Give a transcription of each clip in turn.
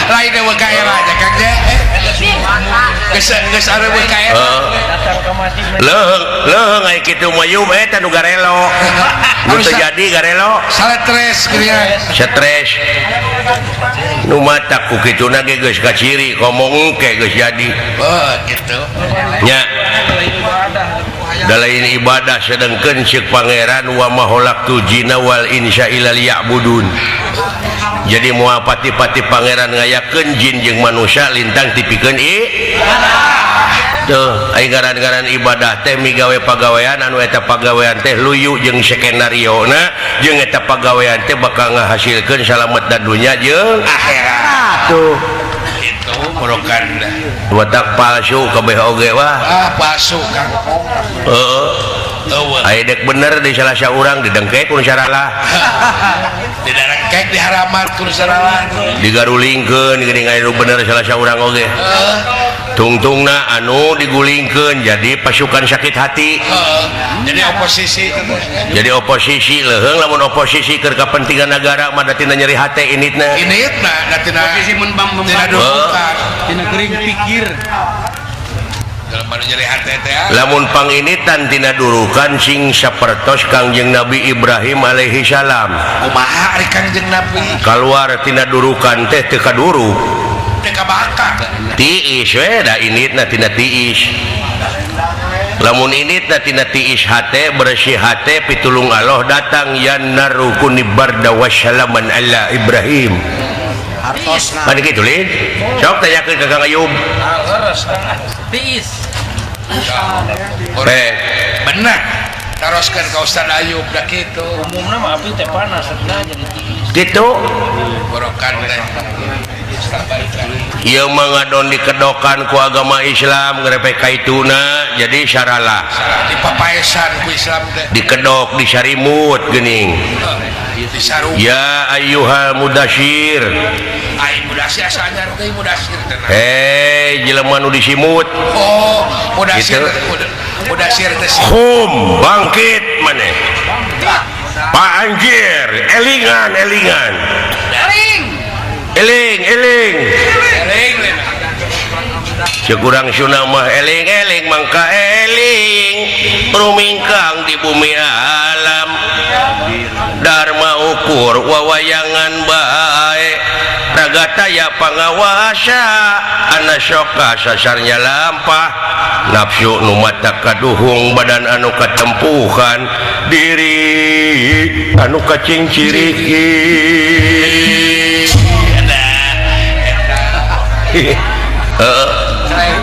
Lain eueuh ka era nya, Kang, nya. Geus geus eueuh ka era. Leuheung leuheung aya kitu mah yum eta nu garelo. Nu teu jadi garelo. Stres kieu ya. Stres. Nu matak ku kituna ge geus kaciri komo engke geus jadi. Oh, gitu. Nya. Da lain ibadah, sedengkeun ceuk Pangeran wa ma khalaqtul jinna wal insa illa liya'budun. Jadi moal pati-pati Pangeran ngayakeun jin jeung manusia lintang tipikeun i tuh. Ai ngaran-ngaran ibadah teh migawe pagawean anu eta pagawean teh luyu jeung skenario na jeung eta pagawean teh bakal ngahasilkeun salamet dan dunya jeung akhirat. Tuh. Itu merupakan watak palsu kabeh oge wah. Ah, palsu, Kang. Heeh. Eueuh. Aya dek bener di salah saurang didengkek ku nu saralah. Didarengkek, diharamat ku nu saralah. Digarulingkeun geuning aya nu bener salah saurang oge. Tungtungna anu digulingkeun jadi pasukan sakit hati. Heeh. Jadi oposisi. Jadi oposisi leuheung lamun oposisi keur kepentingan negara mah da tina nyeri hate initna. Ini nah da tina Posisi mun bang tina dudukan. Tina kering pikir. Dalam anu nyeri hate teh ah. Lamun panginitan tina durukan sing sapertos Kangjeng Nabi Ibrahim alaihi salam. Kumaha ari Kangjeng Nabi? Keluar tina durukan teh teu kaduruk. Teu kabakar. Tiis we da initna tina tiis. Lamun initna tina tiis hate, bersih hate, pitulung Allah datang, ya naru kuni barda wassalaman ala Ibrahim. Hartosna. Kan kitu lin sok tanyakeun ka Kang Ayub. Tiis. Eh. Benar. Taroskeun ka Ustaz Ayub da kitu. Umumna mah api teh panas nah jadi tiis. Gitu. Borokan teh. Ieu mah ngadon dikedokan ku agama Islam ngrepek kaituna jadi saralah. Dipapaesan ku Islam teh. Dikedok disarimut geuning. Disaru. Ya ayyuhal mudasir. Ai mudasir asa anyar teh mudasir teh. Hei jelema nu disimut. Oh, mudasir. Gitu. Mudasir teh si. Hum bangkit maneh. Pak Anjir, elingan elingan. Eling. Eling eling. Eling. Ceuk urang Sunda mah eling eling mangka eling rumingkang di bumi alam Dharma ukur wawayangan bae raga taya pangawasa anasoka sasarnya lampah nafsu nu mata kaduhung badan anu katempuhan diri anu kacingciriki. Heeh.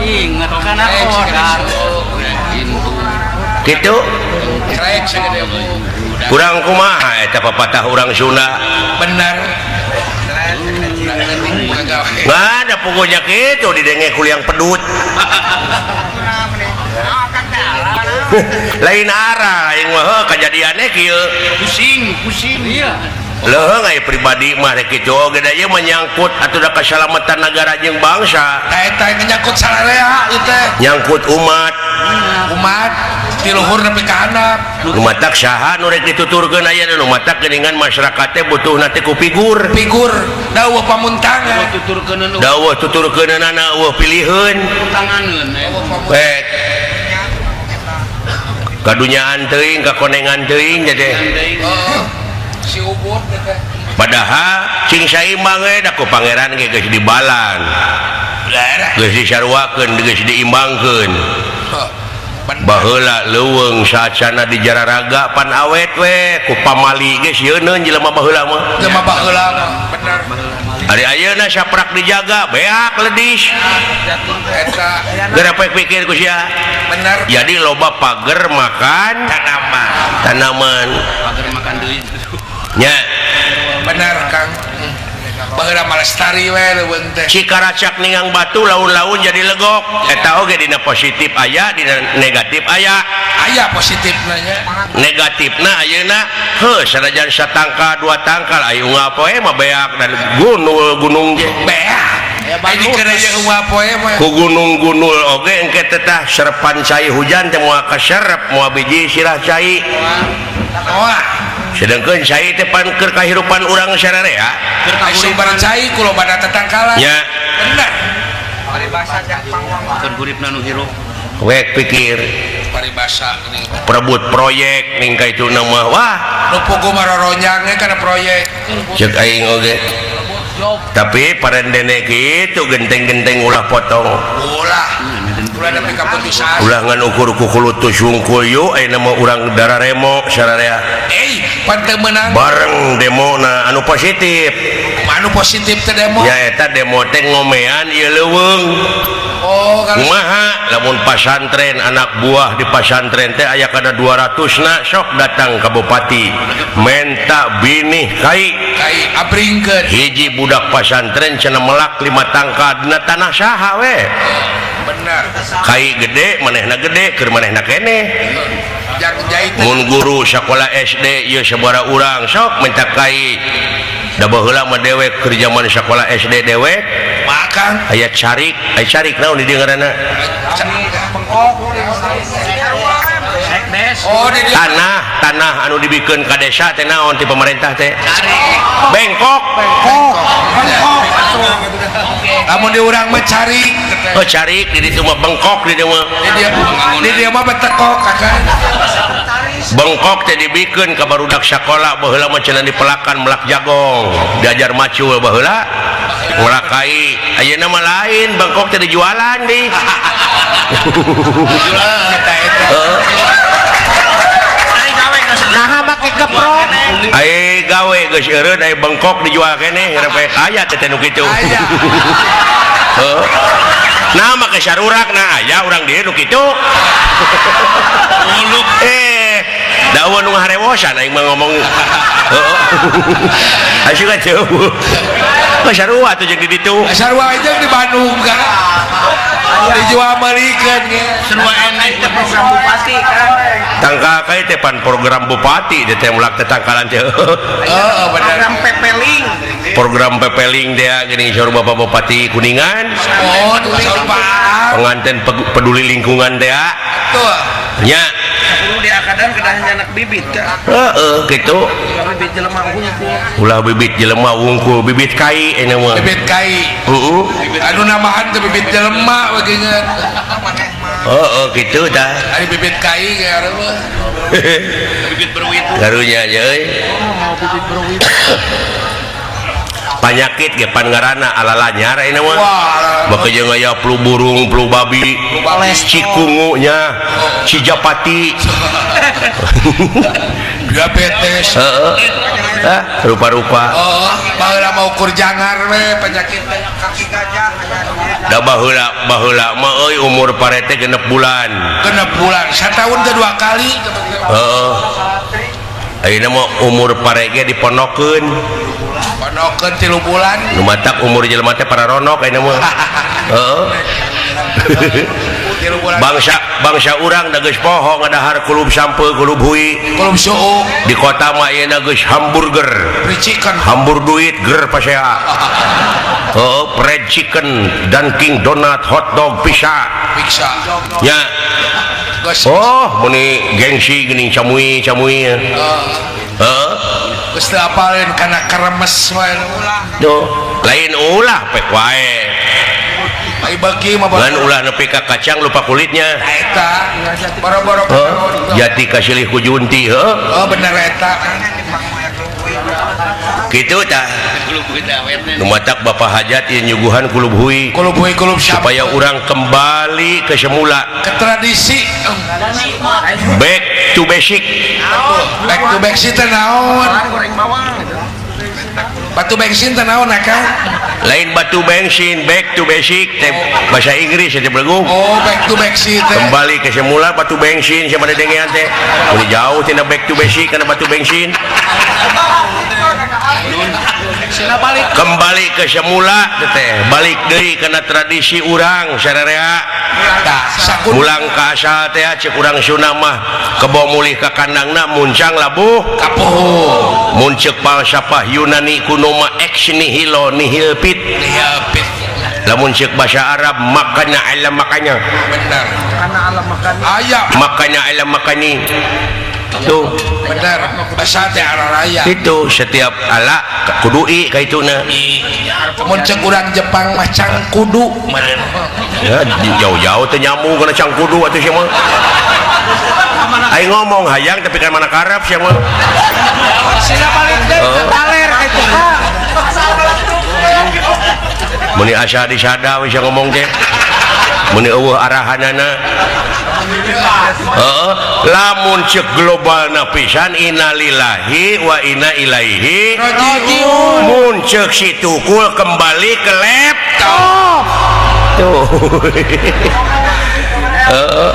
Inget kana orang. Gitu. Krek sagede bu. Kurang kumaha eta papatah urang Sunda? Benar. Nggak ada pokoknya gitu didenge kuliang pedut lain arah lain mah heuh, kajadiannya kieu. Pusing, pusing. Iya. Leuheung aya pribadi mah rek kitu oge da ieu menyangkut atuh da kasalamatan negara jeung bangsa. Tah eta nyangkut sararea ieu teh. Nyangkut umat. Umat ti luhur nepi ka handap. Nu matak saha nu rek dituturkeun aya nu matak geuningan masyarakat teh butuhna teh ku figur. Figur da eueuh pamuntangan. Tuturkeuneun. Da eueuh tuturkeuneunana eueuh piliheun. Tanganeun. Wek. Kadunyaan teuing kakonengan teuing teh. Oh, si Ubud teh. Padahal cing saimbang we da ku Pangeran ge geus dibalan. Geus disaruakeun geus diimbangkeun. Baheula leuweung sacana di jararaga pan awet we ku pamali ge sieuneun jelema baheula mah. Jelema baheula mah bener. Ari ayeuna saprak dijaga beak ledis. Eta geura poek pikir ku sia. Bener. Jadi loba pager makan tanaman. Tanaman. Pager makan deui. Nya. Bener, Kang. Baheula mah lestari we leuweung teh. Cikaracak ningang batu laun-laun jadi legok. Eta oge dina positif aya, dina negatif aya. Aya positifna nya. Negatifna ayeuna heuh sanajan satangkal dua tangkal aya unggal poe mah beak dan gunung gunung ge. Beak. Ini kena ieu unggal poe mah. Ku gunung-gunul oge engke teh tah serepan cai hujan teh moal kaserep moal biji sirah cai. Moal. Sedengkeun cai teh pan keur kahirupan urang sararea. Ai sumber cai ku loba tetangkalan. Nya. Bener. Paribasa keur huripna nu hirup. Wek pikir paribasa geuning. Perebut proyek ning ka itu nama wah. Nu pugu maroronyang ge kana proyek. Ceuk aing oge. Tapi parendene kitu genteng-genteng ulah potong. Ulah. Ulah nepi ka putus asa. Ulah ngan ukur ku kulutus wungkul yu ayeuna mah urang dararemo sararea. Pan teu meunang. Bareng demona anu positif. Anu positif teh demo. Ya eta demo teh ngomean ieu leuweung. Oh, kalau kumaha lamun pasantren anak buah di pasantren teh aya kana 200 na sok datang ka bupati menta binih kai kai abringkeun hiji budak pasantren cenah melak 5 tangka dina tanah saha we. Bener. Kai gede manehna gede keur manehna keneh. Jang Mun guru sakola SD ieu sabaraha urang sok minta kai. Da baheula mah dewek keur jaman sakola SD dewek makan aya carik, aya carik naon di dieu ngaranna? Oh, di dieu. Tanah, tanah anu dibikeun ka desa teh naon ti pemerintah teh? Bengkok. Lamun di urang mah carik. Oh, carik di ditu mah bengkok di dieu mah. Di dieu mah betekok kakak. Bengkok teh dibikeun ka barudak sakola baheula mah cenah dipelakan melak jagong, diajar macul baheula. Melak kai, ayeuna mah lain bengkok teh dijualan di. Eta eta. Heeh. Naha make keprok. Ai gawe geus eureun ai bengkok dijual keneh repek aya teh nu kitu. Aya. Heeh. Nah make sarurak nah aya urang dieu nu kitu. Muluk. Da eueuh nu ngaharewosan aing mah ngomong. Heeh. Asyik aja. Mah sarua atuh jeung di ditu. Sarua jeung di Bandung kan. Dijual meulikeun ge. Sarua enek teh program bupati kan. Tangka kai teh pan program bupati teh melak teh tangkalan teh. Heeh, bener. Program pepeling. Program pepeling teh geuning saur Bapak Bupati Kuningan. Oh, saur Pak. Pengantin peduli lingkungan teh. Betul. Nya. Kudu diakadan kedah nyanak bibit ka. Heeh, kitu. Bibit jelema wungkul. Ulah bibit jelema wungkul, bibit kai eta mah. Bibit kai. Heeh. Anu namahan teh bibit jelema bagingan. Heeh, kitu tah. Ari bibit kai ge areueuh. Bibit berwit. Karunya nya euy. Panyakit ge pan ngaranna ala-lanyar ayeuna mah. Wah, Baka jeung aya flu burung, flu babi, cikungu nya, cijapati. Diabetes. Heeh. Ah, rupa-rupa. Oh, baheula mah ukur jangar we penyakit teh. Kaki gajah. Da baheula baheula mah euy umur parete 6 bulan. 6 bulan, sataun teh 2 kali. Heeh. Ayeuna mah umur parege diponokeun. Ponokeun 3 bulan. Nu matak umur jelema teh pararonok ayeuna mah. Heeh. 3 bulan. Bangsa bangsa urang da geus poho ngadahar kulub sampeu kulub hui. Kulub suuk. Di kota mah ayeuna geus hamburger. Free chicken. Hambur duit ger pasea. Heeh, fried chicken, Dunkin Donut, hot dog, pizza. Pizza. Nya. Geus. Oh, meni gengsi geuning camui-camui. Heeh. Geus teu apaleun kana keremes wae. Duh, lain ulah pek wae. Ai beuki mah Ngan ulah nepi ka kacang lupa kulitnya. Eta boro-boro Heeh, jati kasilih ku junti heuh. Oh, bener eta. Kitu tah. Nu matak Bapak Hajat ieu nyuguhan kulub hui. Kulub hui kulub sampeu. Supaya urang kembali ke semula. Ke tradisi. Back to basic. Back to basic teh naon? Batu bensin teh naon akang? Lain batu bensin, back to basic teh bahasa Inggris teh belegu. Oh, back to basic teh. Kembali ke semula batu bensin siapa dengean teh. Mun jauh tina back to basic kana batu bensin. Kembali ke semula teh, balik deui kana tradisi urang sararea. Tah, sakur Mulang ka asal teh cek urang Sunda mah kebo mulih ka kandangna muncang labuh kapuh. Mun ceuk falsafah Yunani kuno mah ex nihilo nihil fit. Nihil fit. Lamun ceuk bahasa Arab makana alam makanya. Bener. Karena alam makan. Aya Makanya alam makani. Tuh, bener. Bahasa teh raya. Itu setiap ala kudu i ka ituna. Mun ceuk urang Jepang mah cangkudu meureun. Ya, jauh-jauh teh nyambung kana cangkudu atuh sia mah. Aing ngomong hayang tapi kan mana karep sia mah. Sina balik deui ka kaler kitu ka. Meni asa disada bisa ngomong teh. Meni eueuh arahanana. Heeh, lamun ceuk globalna pisan innalillahi wa inna ilaihi Rajiun. Mun ceuk si tukul kembali ke laptop. Tuh. Heeh.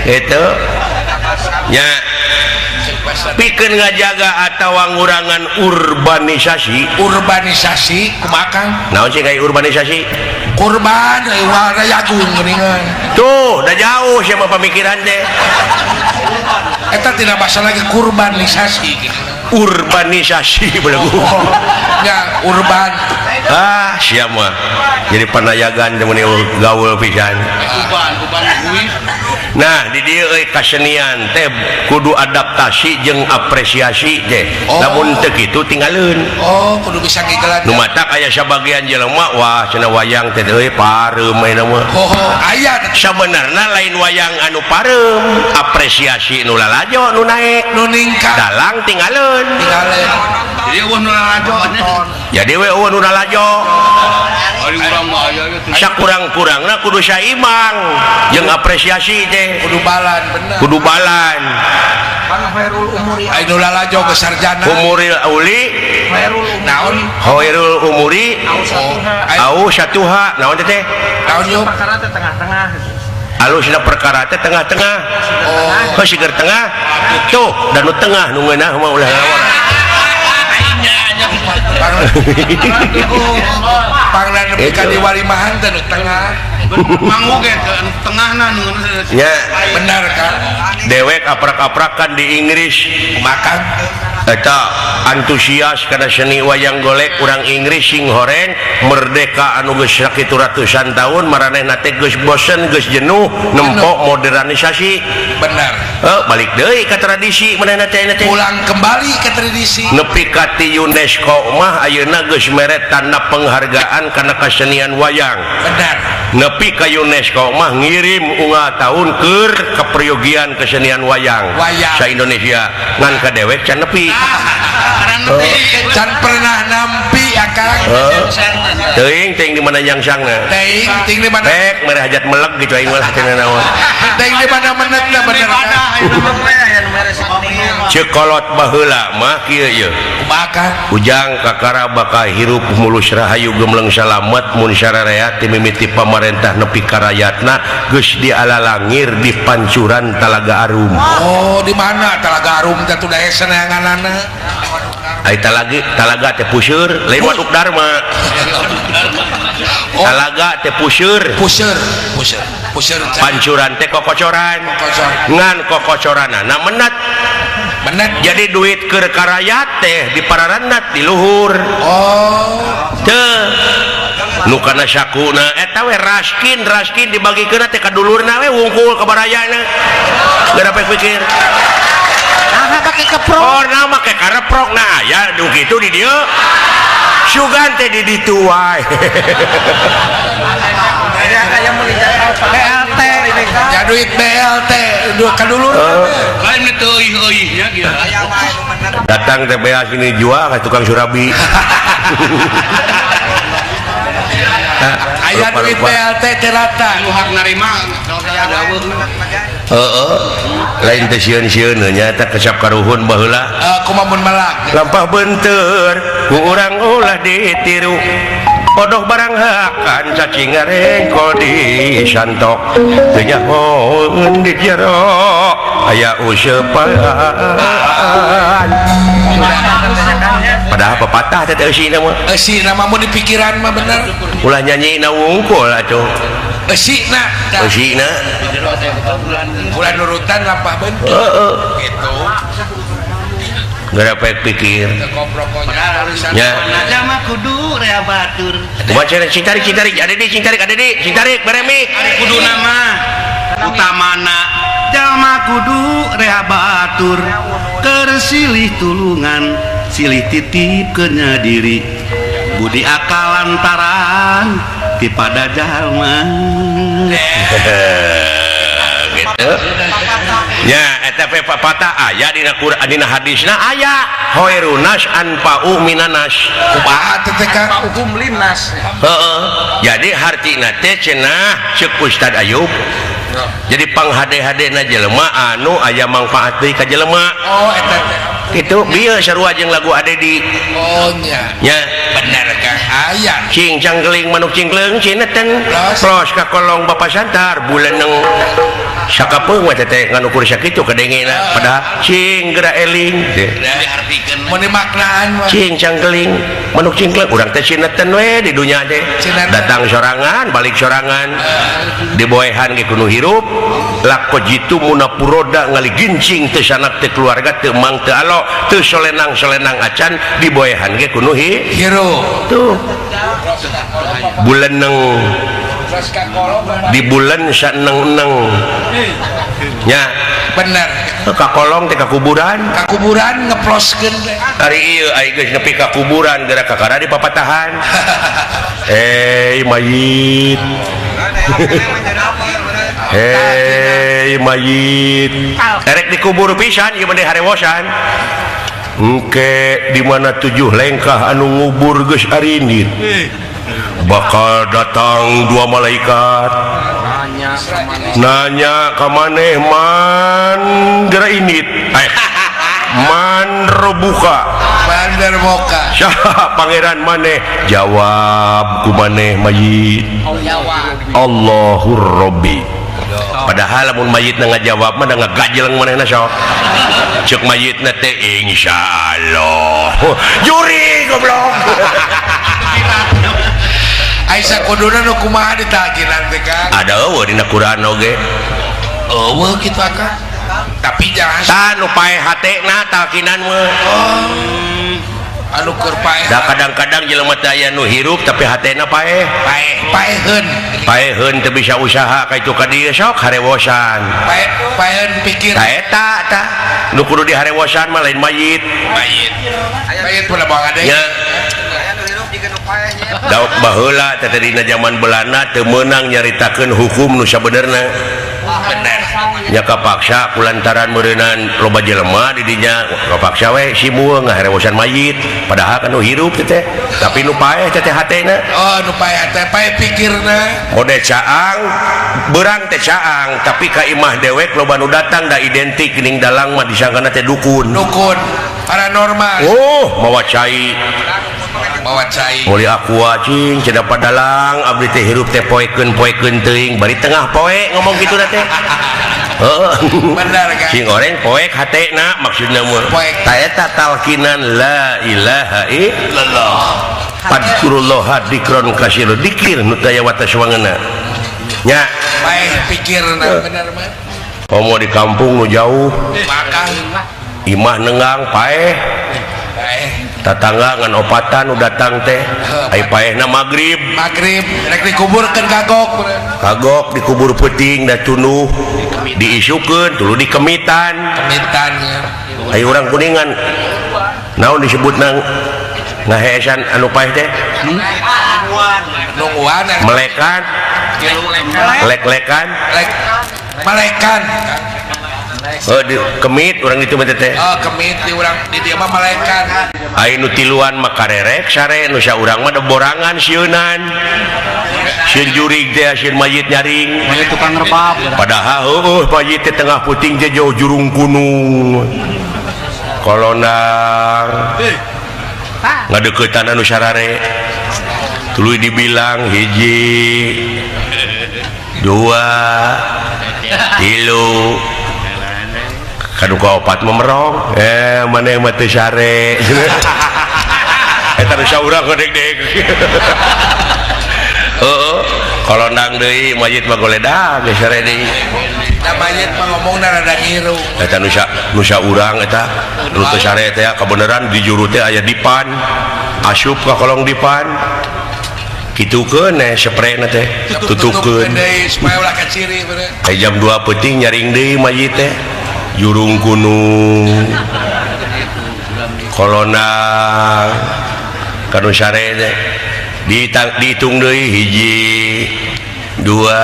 Itu nya pikeun ngajaga atawa ngurangan urbanisasi. Urbanisasi kumaha Kang? Naon sih kayak urbanisasi? Kurban euy Rayagung geuningan. Tuh, udah jauh siapa pemikiran teh. Eta tidak bahasa lagi kurbanisasi gitu. Urbanisasi belagu. Ya, urban. Ah, siapa? Jadi panayagan teh meuni gaul pisan. Uban, uban kuis. Nah, di dieu euy kasenian teh kudu adaptasi jeung apresiasi teh. Oh. Lamun teu kitu tinggaleun. Oh, kudu bisa ngigelan. Nu matak aya sabagian jelema wah cenah wayang teh euy pareum ayeuna mah. Oh, aya Sabenerna lain wayang anu pareum, apresiasi nu lalajo nu naek, nu ningkat dalang tinggaleun. tinggaleun. Jadi eueuh nu lalajo. Jadi we eueuh nu lalajo. Ari urang mah aya ge. Sakurang-kurangna kudu saimbang jeung apresiasi teh. Kudu balan bener. Kudu balan. Khairul umuri. Aya nu lalajo ge sarjana. Umuril uli Khairul umuri. Naon? khairul umuri Oh, aya au satuha naon teh teh? naon yuk? Perkara teh tengah-tengah. Alusna perkara teh tengah-tengah. Oh, Heuh sigar tengah. Tuh, dan nu tengah nu ngeunah mah ulah ngawara. pang pangna nepi ka Itu. di walimahan teh nu tengah. Manggu ge tengahna nu Nya, Bener Kang. dewek aprak-aprakan di Inggris Kumaha Kang? eta antusias karena seni wayang golek urang Inggris sing horeng merdeka anu geus sakitu ratusan tahun maranehna teh geus bosen geus jenuh nempok modernisasi. Bener. Balik deui ka tradisi manehna teh ayeuna teh. Pulang kembali ke tradisi. Nepi ka ti UNESCO mah ayeuna geus mere tanda penghargaan kana kesenian wayang. Bener. Nepi ka UNESCO mah ngirim unggal tahun keur keperyogian kesenian wayang Wayang. sa Indonesia ngan ka dewek can nepi. Can pernah nampi ya Kang. Teuing teuing di mana nyangsangna. Teuing ting di mana? Pek mere hajat meleg gitu aing mah teu naon. Teuing di mana menetna bener Kang. Ceuk kolot baheula mah kieu ye. Kumaha Kang? Ujang kakara bakal hirup mulus rahayu gemleng salamet mun sararea ti mimiti pamarentah nepi ka rayatna geus dialalangir di pancuran Talaga Arum. Oh, di mana Talaga Arum teh tuh dae saneanganana? Ai talagi talaga teh puseur lain Waduk Dharma. Oh. Talaga teh puseur, Puseur, puseur, puseur pancuran teh kokocoran. Kokocor. Ngan kokocoranana menat. Bener. Jadi duit keur ka rayat teh dipararandat di luhur. Oh, Teu nu kana sakuna eta we raskin raskin dibagikeun teh ka dulurna we wungkul ka barayana. Geura pikir. Naha make keprok. Oh, nah make kareprok nah aya nu kitu di dieu. Sugan teh di ditu wae. BLT. Ya duit BLT duit ka dulur. Lain teu euih-euihnya gitu. Datang TPA sini jual ka tukang surabi. Aya duit BLT teh rata. Nu hak narima kalau saya ada eueuh. Heeh. Lain teh sieun-sieun nya eta kesap karuhun baheula. Kumaha mun melak? Lampah benteur ku urang ulah ditiru. Odoh barang hakan cacing ngarengkol di santok. Teu nyahoeun di jero aya useupan. Padahal pepatah teh eusina mah. Eusina mah mun di pikiran mah bener. Ulah nyanyina wungkul atuh. Eusina. Eusina. Ulah nurutan lampah benteur. Heeh. Gitu. Geura paek pikir. Nya. Jalma kudu rea batur. Kumaha cenah cing tarik ada di cing tarik ada di cing tarik beremik. Kudu nama utamana jalma kudu rea batur keur silih tulungan silih titip kenya diri budi akal lantaran tipada jalma. Gitu. Ya eta pepatah aya dina Quran dina hadisna aya khairunas anfa'u minanas. Kumaha teh teh Kang? Hukum linnas. Heeh. Jadi hartina teh cenah ceuk Ustad Ayub. Jadi panghade-hadena jelema anu aya mangfaat deui ka jelema. Oh eta teh. Kitu bieu sarua jeung lagu Adedi. Oh nya. Nya bener Kang aya. Cing cangkeling manuk cingkleung cineten. Plos ka kolong Bapak Santar buleneng. Sakapeung we teh ngan ukur sakitu kadengena padahal cing geura eling teh. Mun dimaknaan mah cing cangkeling manuk cingkleung urang teh cineten we di dunya teh. Datang sorangan balik sorangan diboehan ge kudu hirup lako jitu munapuroda ngaligincing teu sanak teu keluarga teu mang teu alo teu solenang-solenang acan diboehan ge kudu hirup. Tuh buleneng di bulan saneng-neng nya bener ka kolong teh ka kuburan ngeploskeun teh ari ieu ai geus nepi ka kuburan geura kakara di papatahan mayit hei mayit erek dikubur pisan ieu mah harewosan engke di mana 7 lengkah anu ngubur geus arindit bakal datang 2 malaikat nanya ka maneh man geura indit man robuka bandar boka saha pangeran maneh jawab ku maneh mayit Allahur Rabbi. Padahal lamun mayitna ngajawab mah da ngagajeleng manehna sok ceuk mayitna teh insyaallah juri goblok. Aisyah kuduna nu kumaha ditakinan teh Kang? Ada eueuh dina Quran oge. Eueuh kitu Kang. Tapi jangan tah nu paeh hatena talkinan mah. Oh. Anu keur paeh. Da kadang-kadang jelema teh aya nu hirup tapi hatena paeh. Paeh, paeheun. Paeheun teu bisa usaha ka itu ka dieu sok harewosan. Paeh, paeheun pikir. Ta eta tah nu kudu diharewosan mah lain mayit. Mayit. Mayit pula bawa nya. Dauk baheula teh dina zaman Belanda teu meunang nyaritakeun hukum nu sabenerna. Bener. Nya kapaksa kulantaran meureunnan loba jelema di dinya kapaksa we simueung ngaharewosan mayit padahal kan nu hirup teh tapi nu paeh teh hatena. Oh nu paeh teh paeh pikirna. Mode caang beurang teh caang tapi ka imah dewek loba nu datang da identik geuning dalang mah disangkana teh dukun. Dukun paranormal. Oh mawa cai. Bawa cai. Oli aqua cing cenah padalang abdi teh hirup teh poekeun-poekeun teuing bari tengah poe ngomong kitu da teh. Heeh. Bener kan? Cing oreng poek hatena maksudna mah. Ta eta talkinan la ilaha illallah. Fadkurullah dzikron katsira dikir nu taya watas wangeuna. Nya. Paeh pikirna bener mah. Komo di kampung nu jauh. Makan imah nenggang paeh. Tatangga ngan opatan nu datang teh ai paehna magrib. Magrib rek dikuburkeun kagok. Kagok dikubur peuting da tunduh diisukeun tuluy dikemitan. Kemitan. Ai urang Kuningan naon disebutna ngaheesan anu paeh teh? Nungguan. Melekan. Lek-lekan. Lek malekan. Oh, di, kemit urang itu mah teh. Oh, kemit di urang di dieu mah malekan. Ai nu tiluan mah karerek sare nu saurang mah borangan sieunan. Sieun jurig teh sieun mayit nyaring. Mayit tukang rebab. Padahal heueuh mayit teh tengah puting teh jauh jurung gunung. Kolonang. Ngadeuketan anu sarare. Tuluy dibilang hiji dua tilu kadu ka opat memerong maneh mah teu sare eta nu saurang ngadeg-deg. Heeh. Kolondang deui mayit mah goledag geus sare deui. Da mayit mah ngomongna rada ngiru. Eta nusa urang eta nu teu sare teh kabeneran di juru teh aya dipan. Asup ka kolong dipan. Kitukeun sprayna teh tutupkeun deui supaya ulah kaciri bener. Aya jam 2 peuting nyaring deui mayit teh. Jurung gunung. Kolonang kanu sare teh dihitung deui hiji dua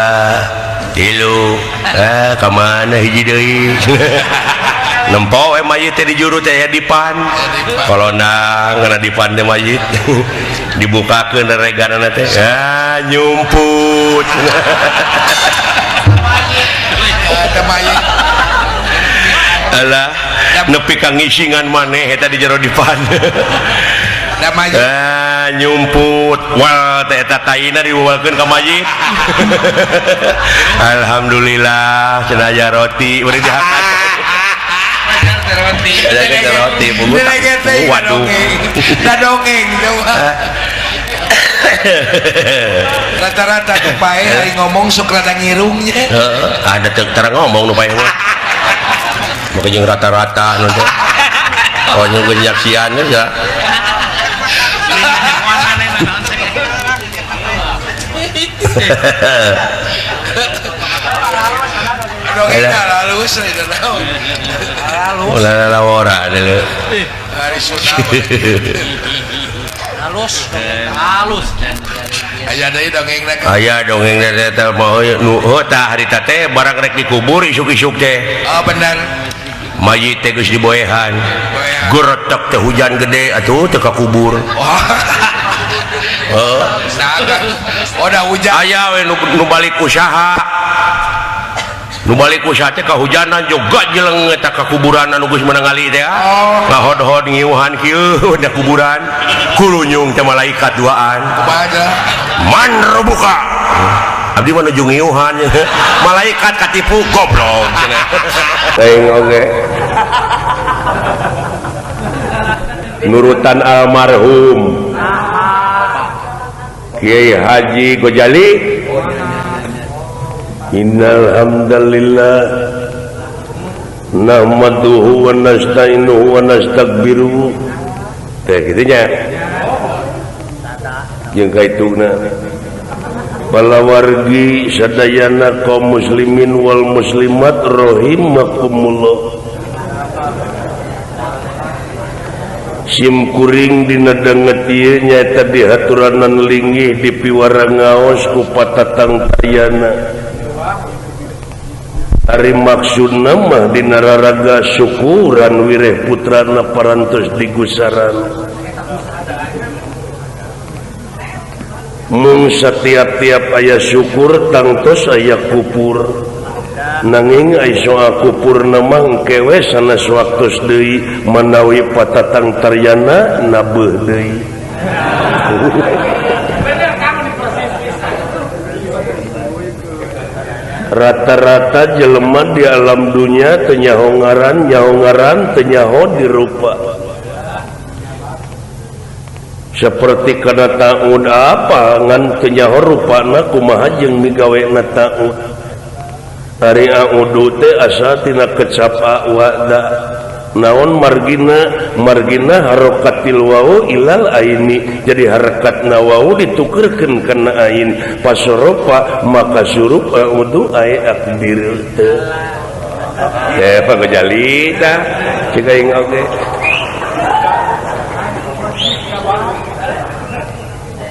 tilu ka mana hiji deui nempo we mayit teh di juru teh aya dipan kolonang kana dipan teh mayit dibukakeun reganana teh ah nyumput eta mayit alah nepi ka ngisingan maneh eta di jero dipan da mayit nyumput wal teh eta taina dibawakeun ka mayit alhamdulillah cenah aya roti beureun dihakan roti roti waduh da dongeng rata-rata nu paeh ari ngomong sok rada ngirungnya heeh ada teu tara ngomong nu paeh mah make jeung rata-rata nu teh oh jeung nyaksian ya dongeng halus eta naon halus ulah lawora deuleu ari sunah halus halus aya deui dongengna aya dongengna teh mah nu heuh tah harita teh barang rek dikubur isuk-isuk teh oh bener mayit teh geus diboehan goretek teh hujan gede atuh teu kakubur heuh oh da hujan aya we nu balik usaha nu balik usaha teh kahujanan juga jeleng eta ka kuburan anu geus meunang ngali teh ngahod-hod ngiuhan kieu da kuburan kulunyung teh malaikat duaan man robuka abdi mah nuju ngiuhan malaikat katipu goblok cenah teuing oge nurutan almarhum Kiai Haji Gojali innal hamdalillah nahmaduhu wa nasta'inuhu wa nastaghfiruh teh kitu nya jeung kaituna palawargi sadayana kaum muslimin wal muslimat rahimakumullah sim kuring dina danget ieu nyaeta dihaturanan linggih di piwara ngaos ku patatang tayana ari maksudna mah dina raraga syukuran wireh putrana parantos digusaran mung satiap-tiap aya syukur tangtos aya kupur nanging ai soal kupurna mah engke we sanes waktos deui manawi patatang taryana nabeuh deui rata-rata jelema di alam dunia teu nyaho ngaran nyaho ngaran teu nyaho dirupa seperti kana taud apa ngan teu nyaho rupana kumaha jeung migawena taud ari audu teh asa tina kecap awada naon margina margina harokatil wau ilal aini jadi harakatna wau ditukerkeun kana ain pasoropa maka surup audu ai akdir teh teh pangajali tah cik aing oge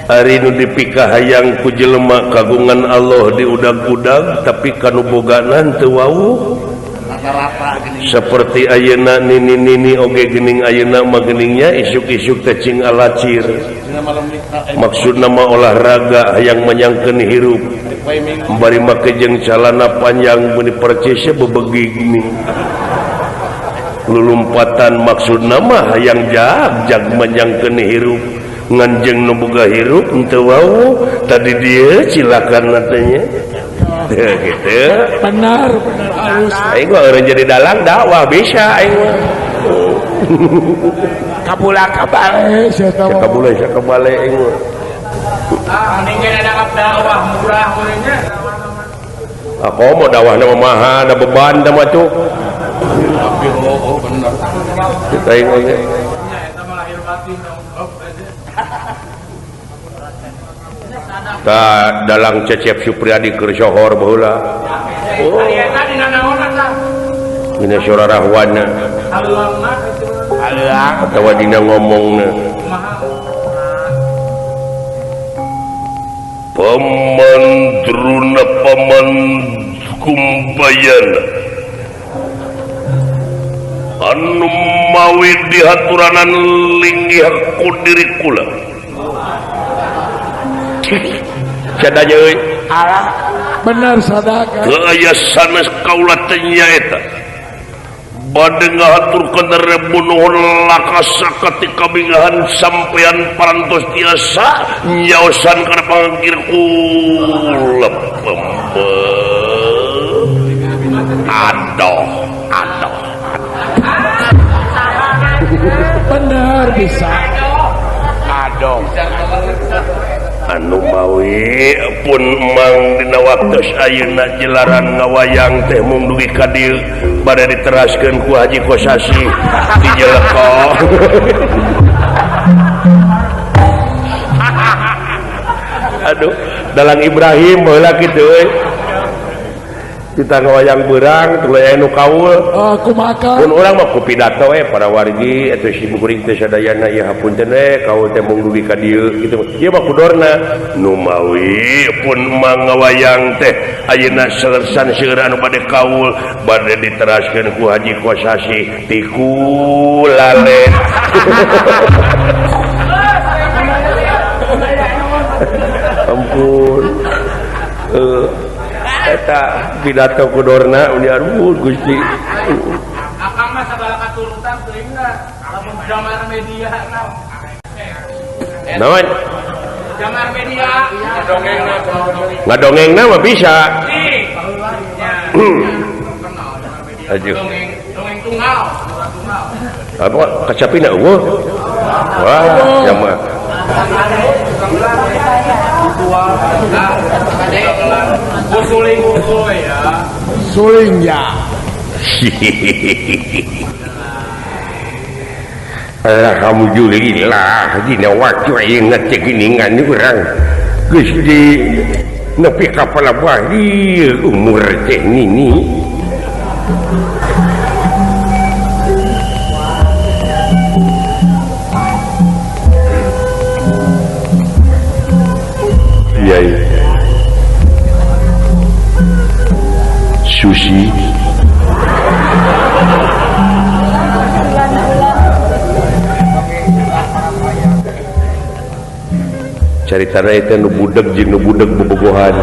ari nu dipikahayang ku jelema kagungan Allah di udag-udag tapi kanu bogana teu wau seperti ayeuna nini-nini oge geuning ayeuna mah geuningnya isuk-isuk teh cing alacir maksudna mah olahraga hayang menyangkeun hirup bari make jeung calana panjang meuni percisnya bebegi geuning lulumpatan maksudna mah hayang jag-jag menyangkeun hirup ngan jeung nu boga hirup henteu wau tadi dieu silakan teh gitu benar benar halus aing mah eureun jadi dalang dakwah bisa aing mah kabula kabale sia kabula sia kabale aing mah ah mending Dakwah murah nya. Aku mau dakwah nama maha ada beban da mah tuh. Tapi oh bener. Kita ini. Ta dalang Cecep Supriyadi keur sohor baheula. Oh. Dina sora rahwana. Atawa dina ngomongna. Paman Druna paman Kumbayana anu mawi dihaturanan linggih ku diri kula. Sadaya euy. Bener sadaka. Teu aya sanes kaula teh nyaeta. Bade ngahaturkeun rebu nuhun lakasa katika bingahan sampean parantos tiasa nyaosan kana pangkir kula. Adoh, adoh. Bener bisa. Adoh. Anu mawi pun mang dina waktos ayeuna jelaran ngawayang teh mung dugi ka dieu bade diteraskeun ku Haji Kosasi di Jeleko. Aduh, dalang Ibrahim baheula kitu euy. Kita ngawayang beurang tuluy aya nu kaul. Oh, kumaha? Mun urang mah ku pidato we para wargi eta si kuring teh sadayana ieu hapunten we kaul teh mung dugi ka dieu kitu. Ieu mah kudorna nu mawi pun mang ngawayang teh ayeuna selersan seueur anu bade kaul bade diteraskeun ku Haji Kosasi tiku lale. Ampun. Eta pidato kudorna uni aduh Gusti. Akang mah sabala katurutan teuing lamun jamar media naon? Jamar media ngadongengna ngadongengna mah bisa. Aduh. Dongeng tunggal. Apa kacapina eueuh? Wah, jamar. Suling ya. Suling ya. Alhamdulillah dina waktu ayeuna teh geuningan urang geus di nepi ka palabah ieu umur teh nini. Yai Susi caritana eta nu budeg jeung nu budeg bobogohan.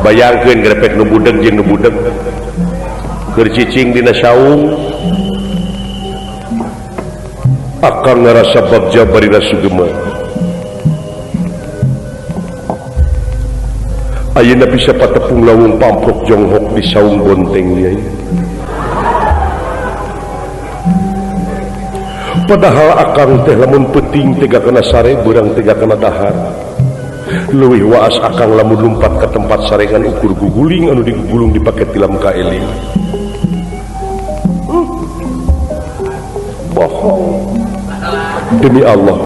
Bayangkeun grepek nu budeg jeung nu budeg keur cicing dina saung akang ngarasa bagja barina sugema. Ayeuna bisa patepung lawung pamprok jonghok di saung bonteng yai. Padahal akang teh lamun peuting teh kana sare beurang teh kana dahar. Leuwih waas akang lamun lumpat ka tempat sarengan ukur guguling anu digugulung dipake tilam kaeling. Bohong. Demi Allah.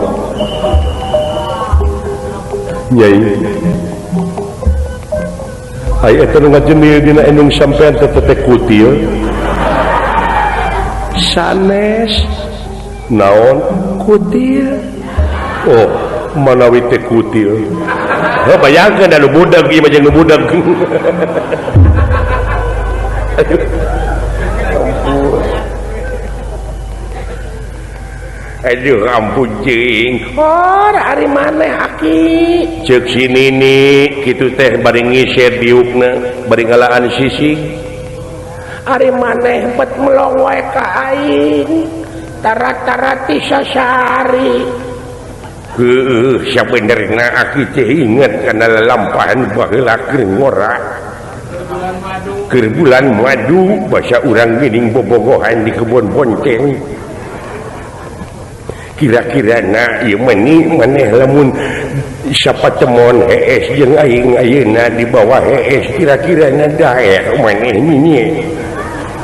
Nyai. Ai eta nu ngajemil dina endung sampean teh teh kutil. Sanes naon kutil. Oh, manawi teh kutil. Heuh bayangkeun anu budak ieu mah jeung nu budak. Ampun. Aduh ampun cing. Hor ari maneh aki. Ceuk si nini kitu teh bari ngiset diukna, bari ngalaan sisig. Ari maneh bet melong wae ka aing. Tara-tara ti sasari. Heueuh sabenerna aki teh inget kana lalampahan baheula keur ngora. Keur bulan madu basa urang geuning bobogohan di kebon bonceng. Kira-kira na ieu meni maneh lamun sapatemon hees jeung aing ayeuna di bawah hees kira-kira na daek maneh nini.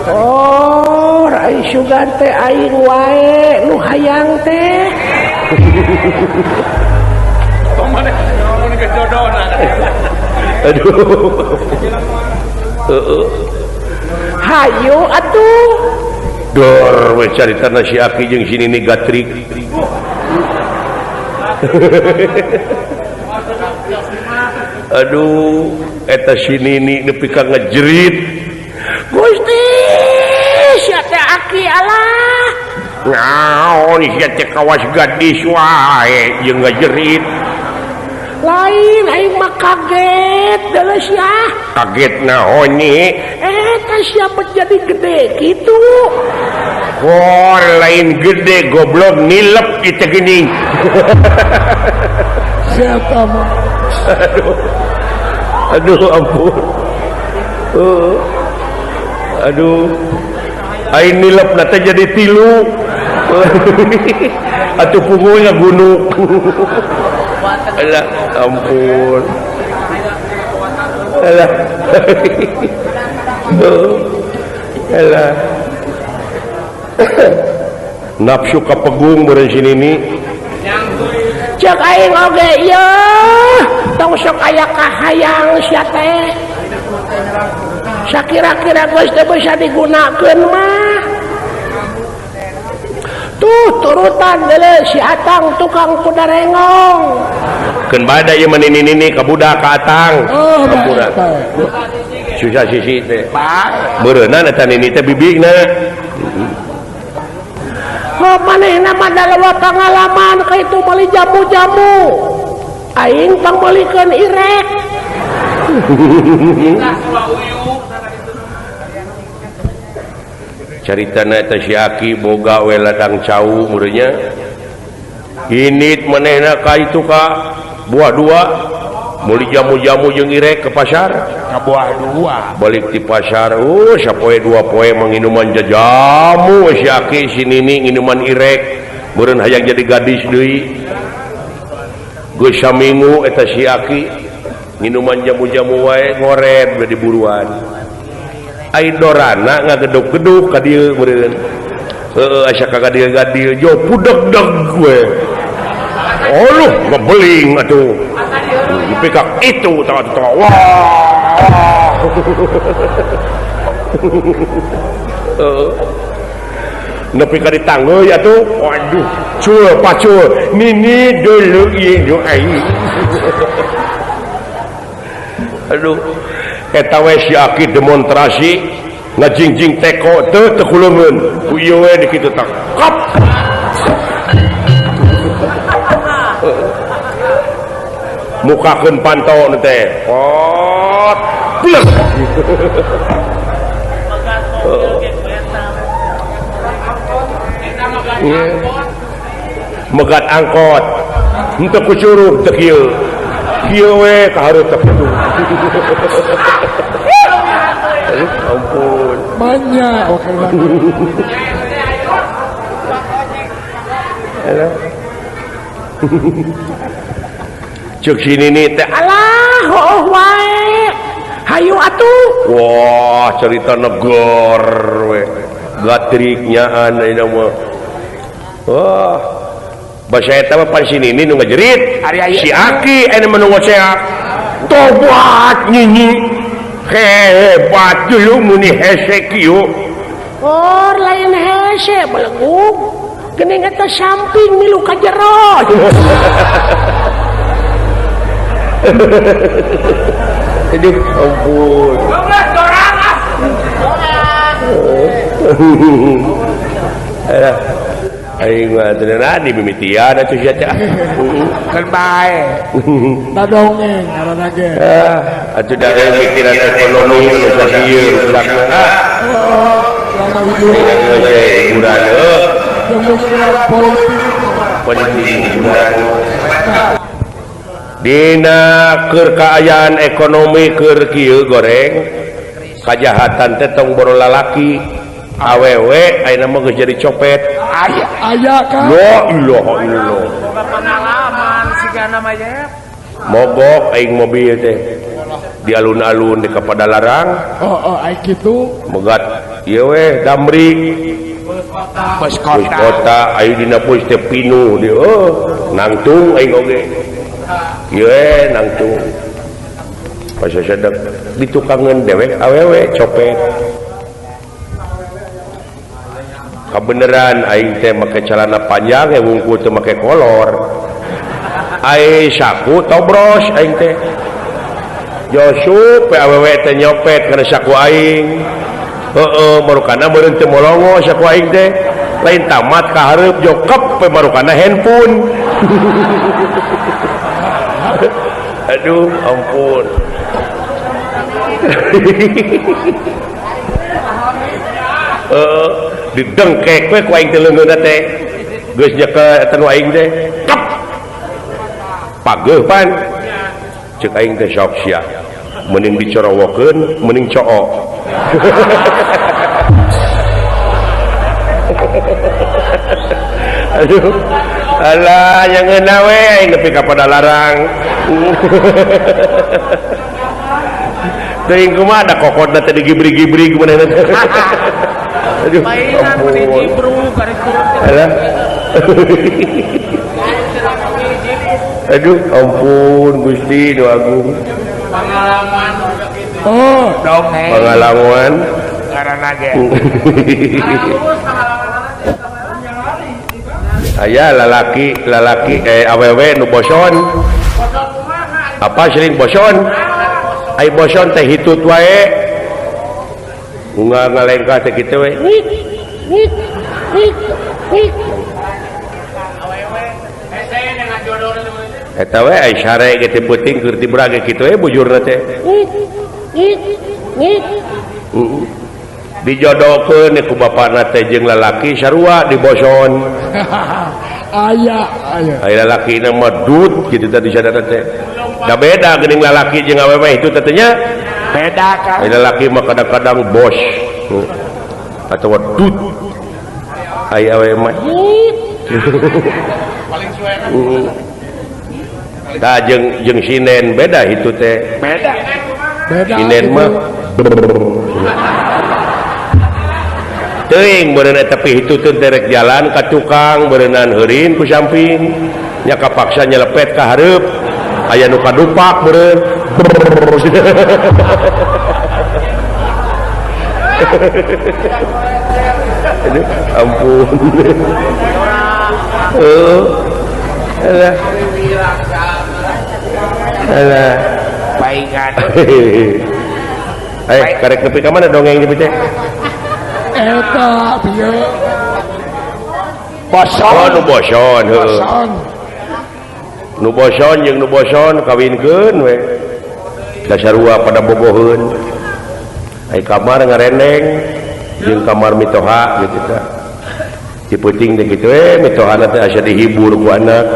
Oh, rai sugan teh aing wae nu hayang teh. Aduh. Heeh. Hayu atuh. Dor we caritana si Aki jeung si Nini gatrik. Aduh, eta si Nini nepi ka ngejerit. Gusti, sia teh Aki alah. Naon sia teh kawas gadis wae jeung ngejerit. Lain aing mah kaget deuleu sia. Kaget naon ni? Eta sia jadi gede kitu. Oh, lain gede goblok nilep itu gini. Siapa mah? Aduh, aduh ampun. Aduh, aing nilep nate jadi tilu. Atuh punggungnya gunung. Alah, ampun. Alah. Alah. Nafsu kapegung beureun si Nini. Cek aing oge ieu, tong sok aya kahayang sia teh. Sakira-kira geus teu bisa digunakeun mah. Tuh turutan deuleu si Atang tukang kuda rengong. Keun bada ieu mah Nini-nini ka budak ka Atang. Hampura. Susah sisi teh. Meureunna eta Nini teh bibigna. Oh, manehna mah dalawa pangalaman ka itu meuli jamu-jamu. Aing pangmeulikeun irek. Caritana eta si Aki boga we ladang cau meureunnya. Init manehna ka itu ka buah dua meuli jamu-jamu jeung irek ke pasar. Ka buah dua. Balik di pasar, sapoe dua poe manginuman jajamu si Aki si Nini nginuman irek. Meureun hayang jadi gadis deui. Geus saminggu eta si Aki nginuman jamu-jamu wae ngoret we di buruan. Ai dorana ngageduk-geduk ka dieu meureun. Heueuh asa ka gadil-gadil jo pudeg-deg we. Aduh ngebeling atuh. Dipikak itu tawa-tawa. Wah. Nepi ka ditanggeui atuh. Waduh, cul pacul. Nini dulu ieu nu aing. Aduh, eta we si Aki demonstrasi ngajingjing teko teu teu kuleungeun. Ku ieu we di kitu tah. Kop. Mukakeun panto nu teh. Pot. Plek. Megat angkot. Henteu ku curug teu kieu. Kieu we ka hareup teh kitu. Ampun. Banyak oke. Cek si Nini teh alah hooh wae. Hayu atuh. Wah, cerita negor we. Gatriknyaan ayeuna mah. Wah. Basa eta mah pan si Nini nu ngajerit. Si Aki aya mah nu ngoceak. Tobat nyinyi. Hebat dulu muni hese kieu. Oh, lain hese belegug. Geuning eta samping milu ka jero. Aduh, ampun. Aing mah teu nadi mimitian atuh sia teh. Keun bae. Dadongeng ngaranna ge. Ah, atuh da mikiran ekonomi nu sakieu rusakna. Selama hidup. Hiburan heuh. Politik. Hiburan. Dina keur kaayaan ekonomi keur kieu goreng kajahatan teh tong boro lalaki Awewe ayeuna mah geus jadi copet. Aya aya kan. La ilaha illallah. Pengalaman sigana mah ye. Mogok aing mobil teh. Di alun-alun di kepada larang. Oh, oh aing kitu. Megat ieu we damri. Bus kota. Bus kota aing dina bus teh pinuh di oh nangtung aing oge. Ieu we nangtung. Pas sadak ditukangeun dewek awewe copet. Kabeneran aing teh make celana panjang ya wungkul teh make kolor. Ai saku tobros aing teh. Josup awewe teh nyopet kana saku aing. Heeh, marukana meureun teu molongo saku aing teh. Lain tamat ka hareup jokep we marukana handphone. Aduh, ampun. Heeh, didengkek we ku aing teh leungeunna teh. Geus nyekel eta nu aing teh. Kep. Pageuh pan. Ceuk aing teh sok sia. Mending dicorowokeun, mending cook. Aduh, alah yang ngeunah we aing nepi ka Padalarang. Teuing kumaha da kokodna teh digibri-gibri kumaha teh. Aduh, ampun. Alah. Aduh, ampun Gusti nu agung. Pengalaman oh, dongeng. Pengalaman karena ge. Aya lalaki awewe nu boson. Apa sering boson? Ai boson teh hitut wae. Unggal ngalengkah teh kitu we. Wik wik wik. Eta we ai sare ge teh peuting keur tibra ge kitu we bujurna teh. Wik wik wik. Dijodohkeun ku bapana teh jeung lalaki sarua diboson. Aya aya. Ai lalakina mah dut kitu teh disadar teh. Da beda geuning lalaki jeung awewe itu teh nya. Beda kan. Ai lalaki mah kadang-kadang bos atawa dut. Ai awewe mah paling suena. Tah jeung sinen beda itu teh. Beda. Beda. Sinen mah teuing meureun eta tapi hitut teh rek jalan ka tukang beureunan heurin ku samping nya kapaksa nyelepet ka hareup aya nu kadupak meureun. Aduh, ampun. Heuh. Alah. Alah. Paingan. Eh, karek nepi ka mana dongeng ieu teh? Eta bieu. Boson. Oh, nu boson heuh. Nu boson jeung nu boson kawinkeun we. Da sarua pada bogoheun. Ai kamar ngarendeng jeung kamar mitoha gitu tah. Di peuting teh kitu we mitohana teh asa dihibur ku anak.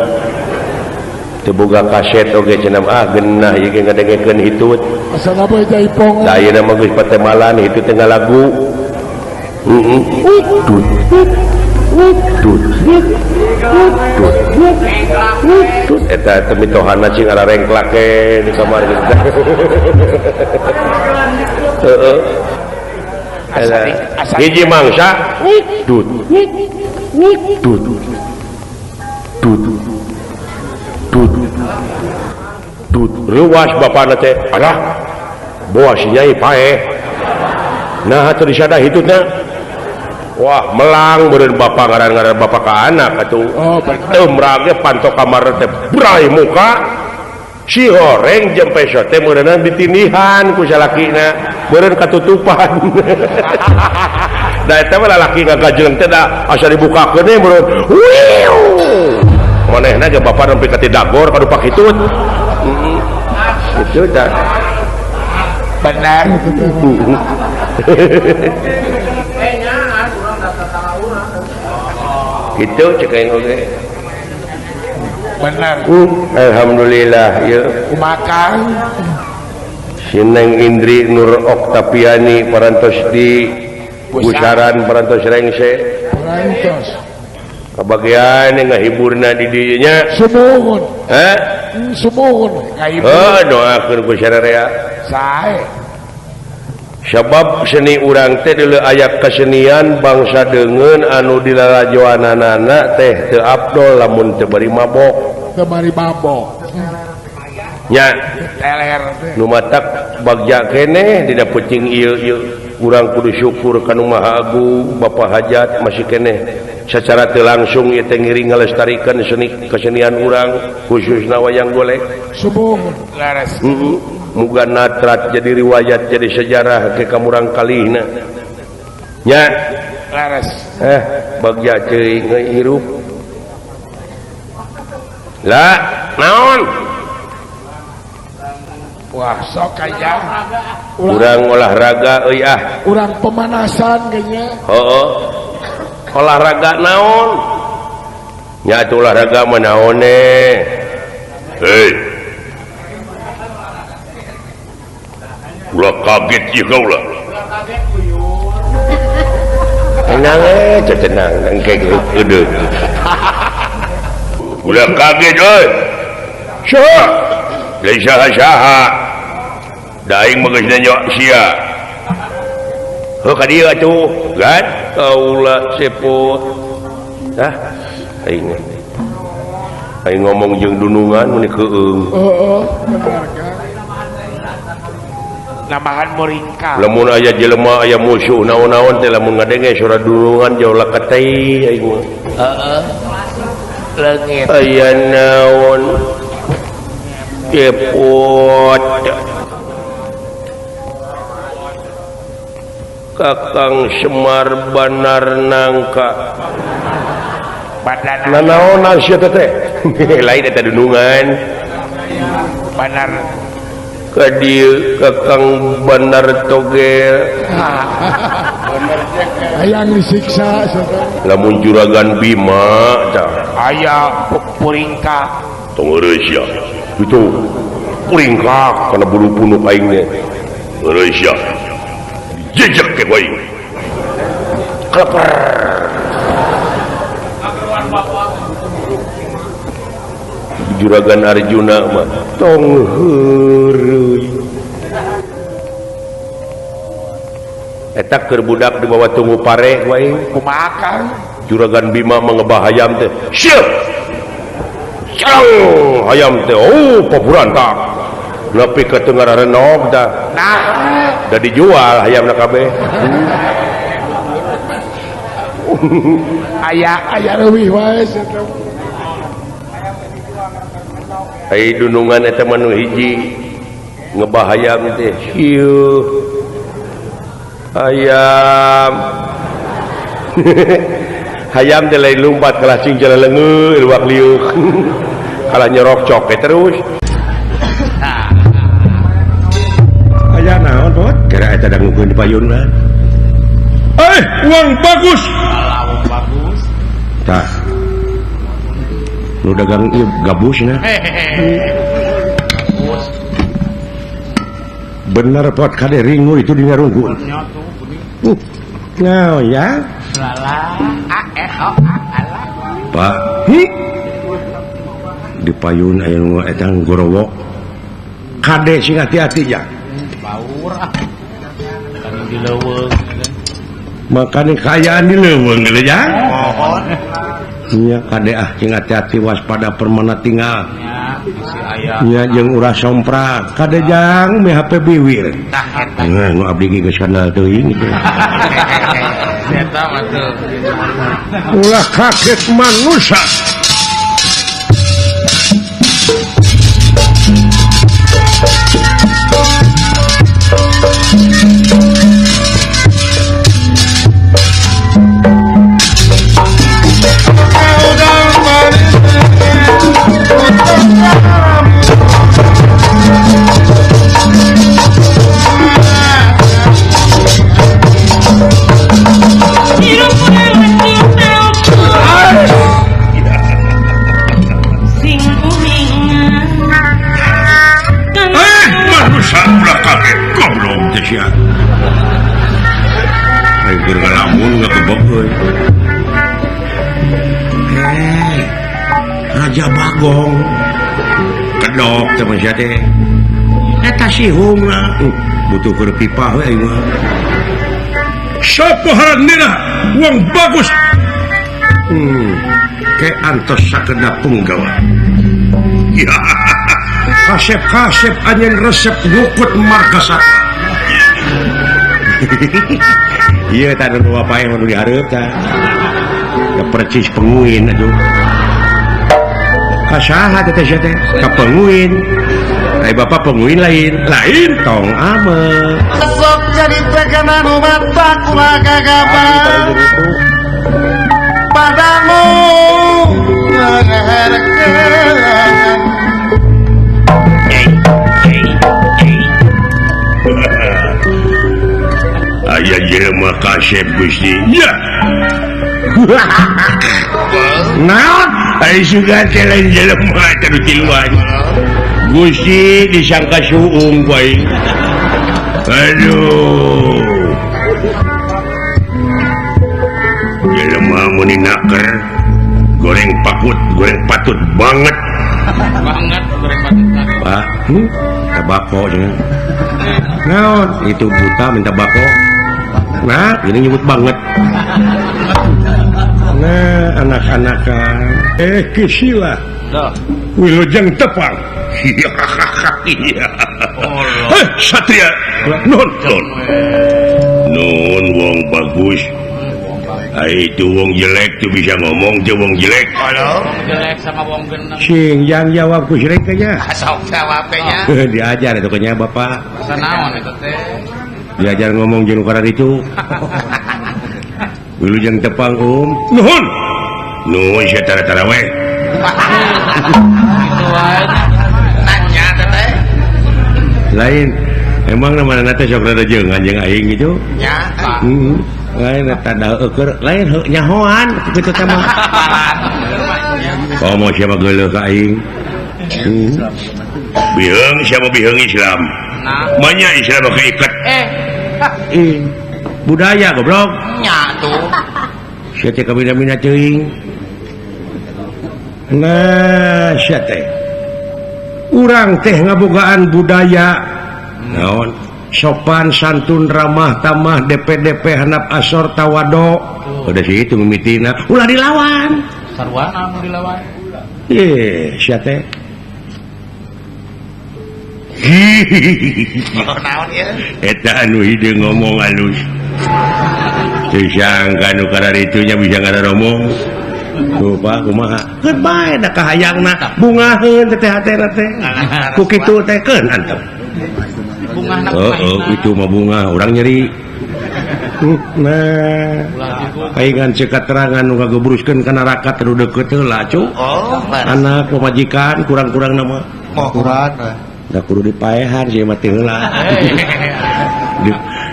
Teu boga kaset oge cenah ah geunah ieu ge ngadengekeun hitut. Asana bae jaipong. Da ayeuna mah geus patemalan hitut teh ngalagu. Heeh. Tut. Tut. Tut. Eta teh mitohana cing ararengklak ke di kamar gitu. Heeh. Hiji mangsa tut. Tut. Tut. Tut. Tut. Reuwas bapana teh. Alah. Boa si nyai paeh. Nah teu disada hitutna. Wah melang beureun bapa ngaran-ngaran bapa ka anak atuh. Oh, teu merage panto kamar teh bray muka. Si horeng jeung peso teh meureunna ditindihan ku salakina, meureun katutupan. Da eta mah lalaki ngagajeung teh da asa dibukakeun we meureun. Wiu. Manehna ge bapa nepi ka tidagor kadupak hitut. Kitu tah. Benar. Gitu cek aing oge. Benar. Alhamdulillah ieu. Kumakan Si Neng Indri Nur Oktaviani parantos di Pusaran parantos rengse. Parantos. Kabagian ngahiburna di dieu nya. Sumuhun. Heh? Sumuhun ngahibur. Heuh doakeun ku sararea. Sae. Sabab seni urang teh deuleu aya kesenian bangsa deungeun anu dilalajoananana teh teu abdol lamun teu bari mabok. Teu bari mabok. Nya teler nu matak bagja keneh dina peuting ieu ieu urang kudu syukur ka nu Maha Agung Bapa Hajat masih keneh secara teu langsung ieu teh ngiring ngalestarikeun seni kesenian urang khususna wayang golek. Sumuhun. Laras. Muga natrat jadi riwayat jadi sejarah ke kamurang kalihna nya laras bagja ceuing hirup lah naon wah sok aya urang olahraga euy ah urang pemanasan kayaknya heuh olahraga naon nya atuh olahraga mah naone hei ulah kaget ieu kaula. Tenang tenang engke geudeuk. Ulah kaget euy. Saha? Lain saha-saha. Da aing mah geus nanya sia. Heuh ka dieu atuh, gan kaula sepot. Hah? Aing. Aing ngomong jeung dunungan mun keueung. Heeh, bener kan. Nambahan muringka. Lamun aya jelema aya musuh naon-naon teh lamun ngadenge suara dunungan jauh leketei aing mah. Heeh. Leungit. Aya naon? Cepot. Kakang Semar Banar Nangka. Badan. Nanaonan sia teh? Lain eta dunungan. Banar ka dieu Kakang Banar Togel. Hayang disiksa lamun juragan Bima tah aya puringka tong heureuy sia kitu puringka kana bulu punuk aing teh heureuy sia jejek ke bae kleper juragan Arjuna mah tong heureuy eta keur budak dibawa tunggu pare wae kumaha Kang juragan Bima mengebah hayam teh sieup cang hayam teh oh paburantak nepi ka teu ngararenog tah nah da dijual hayamna kabeh aya aya leuwih wae sia ai dunungan eta mah nu hiji ngebah hayam teh sieuh ayam hayam teh lain lumpat kalah sing jalaleungeuh luak liuk kalah nyerok coke terus aya naon bot kira eta dangukeun di payunna uang bagus alah uang bagus tah nu dagang ieu gabusna bener pot kade ringu itu dina rungkun. Nah, ya. Pak, hi. Di payun aya nu eta gorowok. Kade sing hati-hati ya. Baur ah. Kan di leuweung. Makane kaayaan di leuweung geus ya. Pohon. Nya kade ah sing hati-hati waspada permana tinggal. Nya jeung urah somprak kade jang me HP biwir. Tah eta. Nah, nu abdi ge geus kenal teuing gitu. Eta mah tuh. Ulah kaget manusia. Raja Bagong kedok teh mah sia teh eta sihungna butuh keur pipah we aing mah Sapa harandena wong bagus ke antos sakedap punggawa ya kasep-kasep anjeun resep ngukut margasaka ieu tah nu bapak nu dihareup tah da percis penguin aduh kasaha teh sia teh ka penguin ai bapak penguin lain lain tong ame sok jadi tekanan umat ulah gagabah padamu ngeherkeun aya jelema kasep Gusti ya naon ai sugan teh lain jelema teh nu tiluan Gusti disangka suung ku aing aduh jelema mun naker goreng pakut goreng patut banget banget goreng patut Pak tabako cenah naon itu buta minta bako nah ini nyebut banget nah anak-anakan Kisila wilujeng tepang Allah Satria nun nun wong bagus itu wong jelek tuh bisa ngomong tuh wong jelek wong jelek sama wong geneng sing yang jawab ku jelek kayaknya sok jawab kayaknya diajar itu kayaknya bapak sanaon eta teh diajar ngomong jeung ukara itu wilujeng tepang nuhun nuhun sia tara-tara we kitu wae nanya teh lain emang namana teh sok rada jeung anjing aing gitu nya lain eta da eueur lain nyahoan kitu teh mah komo siapa geuleuh ka aing biheung siapa biheung Islam manya Islam keikat budaya goblok nya tuh sia teh kabina-bina teuing nah sia teh urang teh ngabogaan budaya naon sopan santun ramah tamah DPDP hanap asor tawado udah sih itu mimitina ulah dilawan sarwana nu dilawan sia teh naon ieu eta anu hideung ngomong alus teu sangka nu kararitunya bisa ngararomong tuh Pak kumaha keun bae da kahayangna bungaheun teh hatena teh ku kitu teh keun antep bungahna oh itu mah bunga urang nyeri nah paingan cek katerangan nu ngagebruskeun ka neraka teu deukeut heula cu anak pamajikan kurang-kurang nama kurang da kudu dipaehan sia mah teu heula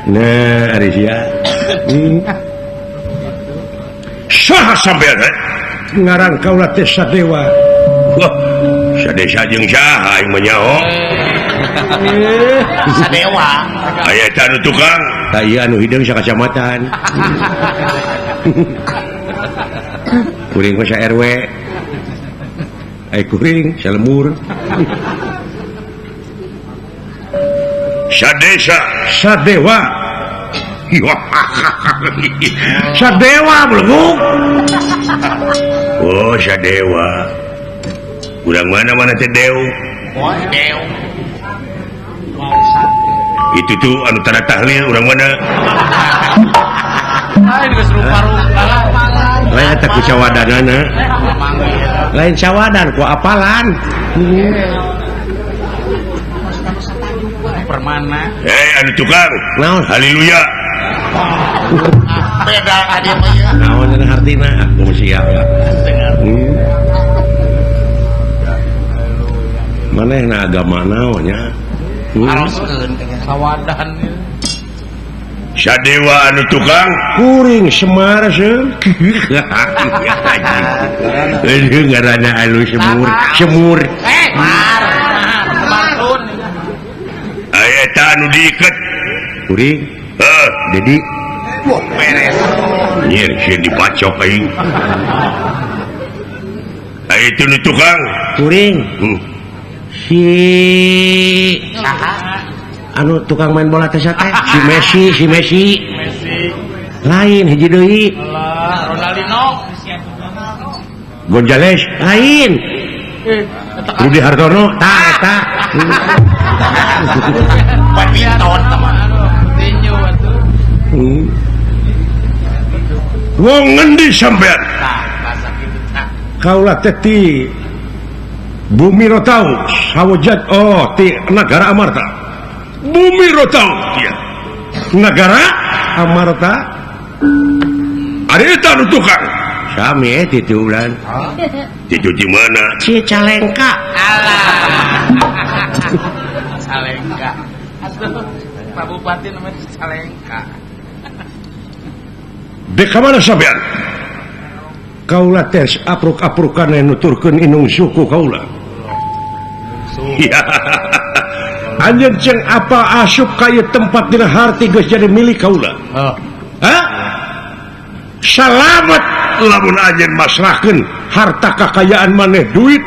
nah ari sia saha sampean ngaran kaula teh Sadewa wah sadesa jeung saha aing mah nyaho Sadewa aya eta anu tukang tah ieu anu hideung sakacamatan kuring mah sa RW ai kuring salemur sadesa Sadewa Sadewa belum oh Sadewa urang mana-mana teh deu deu itu tuh anu tanda tahlil urang mana lain geus rupa-rupa lain eta ku cawadanana lain cawadan ku apalan permana anu tukang naon haleluya beda adi mah ieu naon cenah hartina aku siap ya manehna agama naon nya aroskeun sawadan Sadewa anu tukang kuring Semar seung aduh ngaranna anu semur semur mar mar aya eta anu diiket kuring heuh Dedi wah beres nyir sieun dibacok aing Nah itu nu tukang kuring. Si anu tukang main bola teh teh si Messi, si Messi. Lain hiji deui. Ronaldinho. Gonzales lain. Rudi Hartono tah eta. Badminton teman. Tinju atuh. Wong ngendi sampean? Tah, bahasa kitu tah. Kaula teh ti Bumi Rotau, Sawojat, oh ti negara Amarta. Bumi Rotau, iya. Negara Amarta. Ari eta nu tukang. Sami titu bulan. Titu di mana? Cicalengka. Alah. Calengka. Atuh Pak Bupati namanya Cicalengka. Dek ka mana sampean? Kaula teh apruk-aprukan nuturkeun inung suku kaula. Iya. Anjeun ceng apa asup ka ieu tempat dina harti geus jadi milik kaula. Oh. Hah? Salamet lamun anjeun masrahkeun harta kakayaan maneh duit,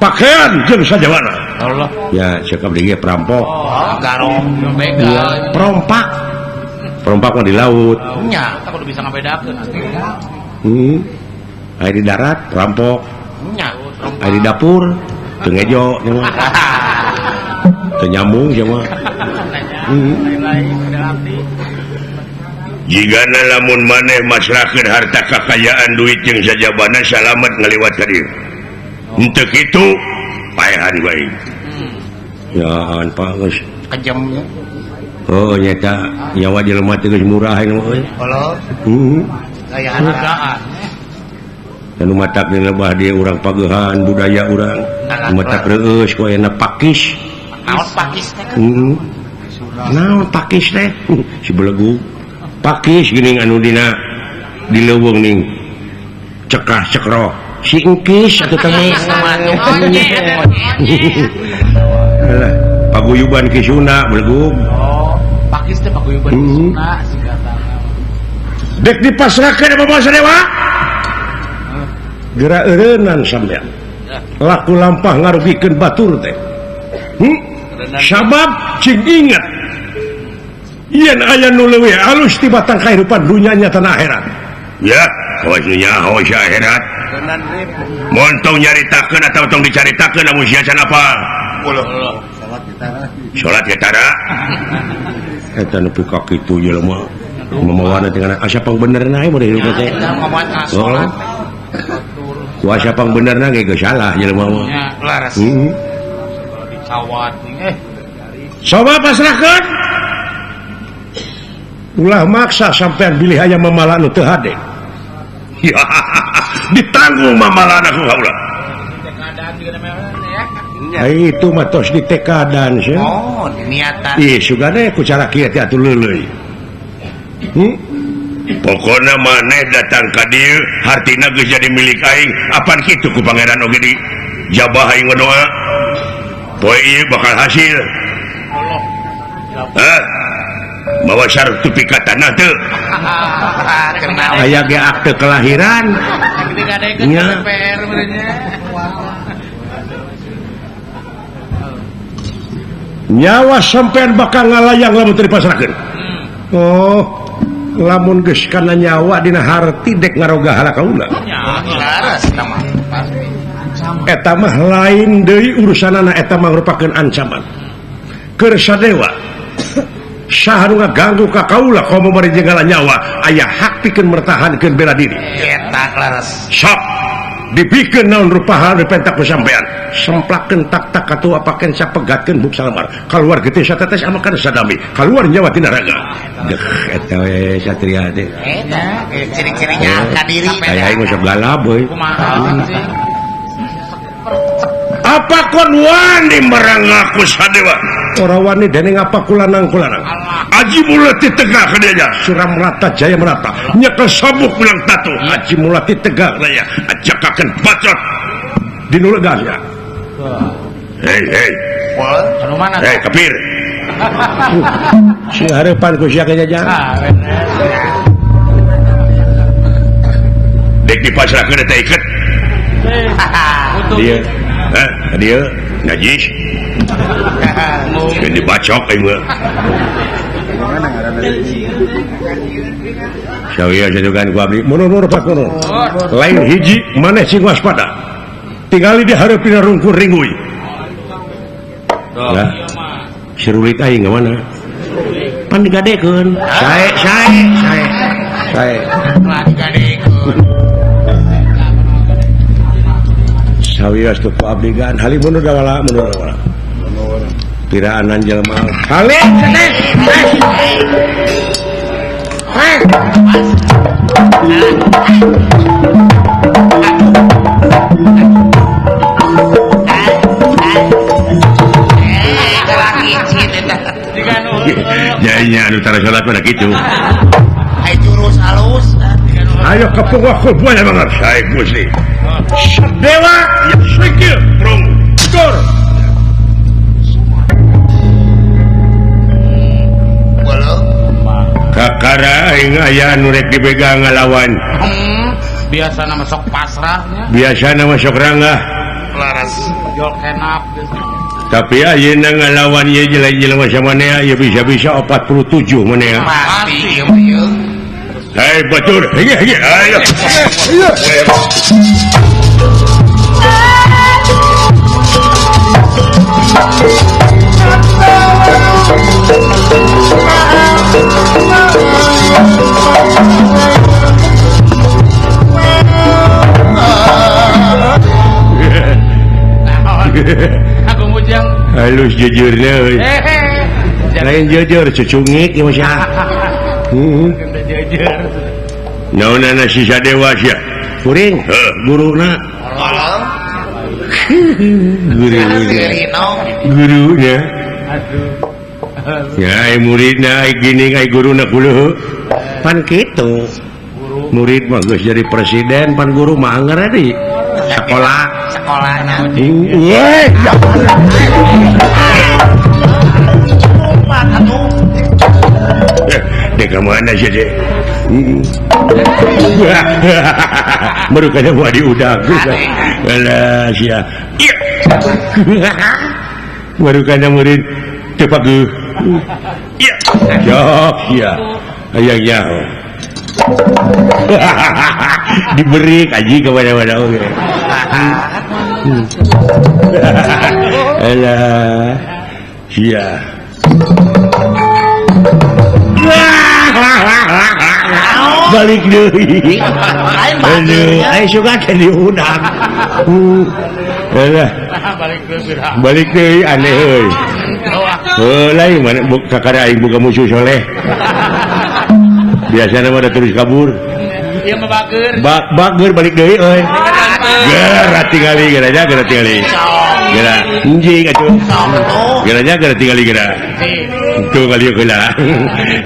pakaian jeung sajawana. Allah. Ya, cekap deui perampok. Oh, garong, begal. Perompak. Perompak mah di laut. Nya, tah kudu bisa ngabedakeun. Aya di darat perampok. Nya, aya di dapur teu ngejo nya mah. Teu nyambung sia mah. Jigana lamun maneh masrahkeun harta kakayaan duit jeung sajabana salamet ngaliwat ka dieu. Henteu kitu paehan bae. Ya an Pak geus kejamnya. Oh nyata nyawa jelema teh geus murah ieu mah euy. Halo. Heeh. Hargaan. Dan matak di lebah dia urang pagehan budaya urang. Matak reueus ku ayeuna pakis. Naon pakis teh? Naon pakis teh? Si belegu. Pakis geuning anu dina di leuweung ning cekah cekroh. Si engkis atuh teh mah. Alah, paguyuban Ki Sunda belegug. Oh, pakis teh paguyuban Ki Sunda singkatanna. Dek dipasrahkeun apa bangsa dewa? Geura eureunnan sampean. Laku lampah ngarugikeun batur teh. Sabab cing inget yen aya nu leuwih alus ti batang kahirupan dunya nya tanah akhirat. Ya, kawas nu nyaho sia akhirat. Montong nyaritakeun atawa tong dicaritakeun lamun sia can apa? Salat ge tara. Eta nepi ka kitu jelema. Mamawana teh asa pangbenerna we mun hirup teh. Salat. Ku asa pangbenerna ge geus salah jelema mah. Nya, laras. Dicawat Coba pasrahkeun. Ulah maksa sampean bilih aya mamala nu teu hade. Ya, ditanggung mamalana ku kaula. Ai itu mah tos ditekadan sia. Oh, niatan. Ih, sugane ku cara kieu teh atuh leuleuy. Pokona maneh datang ka dieu hartina geus jadi milik aing. Apan kitu ku pangeran oge di jabah aing doa. Poe ieu bakal hasil. Hah? Bawa sertifikat tanah teu. Aya ge akte kelahiran. Nya. Nyawa sampean bakal ngalayang lamun teu dipasrahkeun. Oh, lamun geus kana nyawa dina harti dek ngaroga hala kaula. Eta mah lain deui urusanana, eta mah merupakeun ancaman. Keur sadewa saha nu ngaganggu ka kaula komo bari jeung nyawa aya hak pikeun mertahankeun bela diri. Eta laras. Sok dipikeun naon rupa hal dipenta ku sampean. Semplakeun tak-tak atuh apakeun sapegatkeun buk salamar. Kaluar getih satetes amakan sadami, kaluar nyawa tina raga. Deh eta we satria teh. Eta ciri-cirinya ka diri. Aya aing sok galap euy. Kumaha sih? Apa kon wani merang aku sadewa? Ora wani dening apa kulanang-kulanang. Aji mulati tegak ka dieu. Suram rata jaya merata. Nyekel sabuk ulang tatu. Aji mulati tegak raya. Ajakakeun bacot di nu legas ya. Hei hei. Anu mana? Hei kafir. Sing hareupan ku sia jajang. Dek dipasrahkeun eta iket. Dia hah dia najis. Geus dibacok aing mah. Sawiya satukan ku abdi mundur pak mundur. Lain hiji maneh sing waspada. Tingali di hareupeuna rungkur ringui. Lah serulit aing ka mana? Pan digadekeun. Sae sae sae. Sae. Lah digadekeun. Sawiya ku abdi gan halim mundur dawala mundur dawala. Piraanan jelema. Halim ceneh. Jainya anu tara salat mah kitu. Ai jurus halus. Ayo kepung aku buaya banget. Sae Gusti. Dewa ya sikil prung. Gor. Kakara aing aya anu rek dipegang ngalawan. Biasana mah sok pasrahnya. Biasana mah sok ranggah. Laras. Jol kenap. Tapi ayeuna ngalawan ieu jelema samanea ieu bisa-bisa 47 manea. Pasti ieu mah ieu. Hei batur, hege hege ayo. Aku mujang. Halus jujurnya euy. Lain jujur cucungik ieu mah sia. Heeh. Jujur. Naonana si Sadewa sia? Kuring, heuh guruna. Guru. Gurunya. Aduh. Ya ai muridna ai gini ai guruna kuleuh. Pan kitu. Murid mah geus jadi presiden, pan guru mah anger di sekolah. Sekolahna. Ye. Dek ka mana sih, Dek? Baru kada mau diudag. Alah sia. Baru kada murid teu paguh. Jok sia. Hayang nyaho. Diberi kaji kepada-pada oge. Alah sia. Balik deui. Aduh, ai suka teh diundang. Alah. Balik deui. Balik deui aneh euy. Heuh lain mana kakara aing boga musuh soleh. Biasana mah da terus kabur. Ieu mah bager. Bager balik deui euy. Geura tingali geura nya geura tingali. Geura anjing atuh. Geura nya geura tingali geura. Tuh kali heula.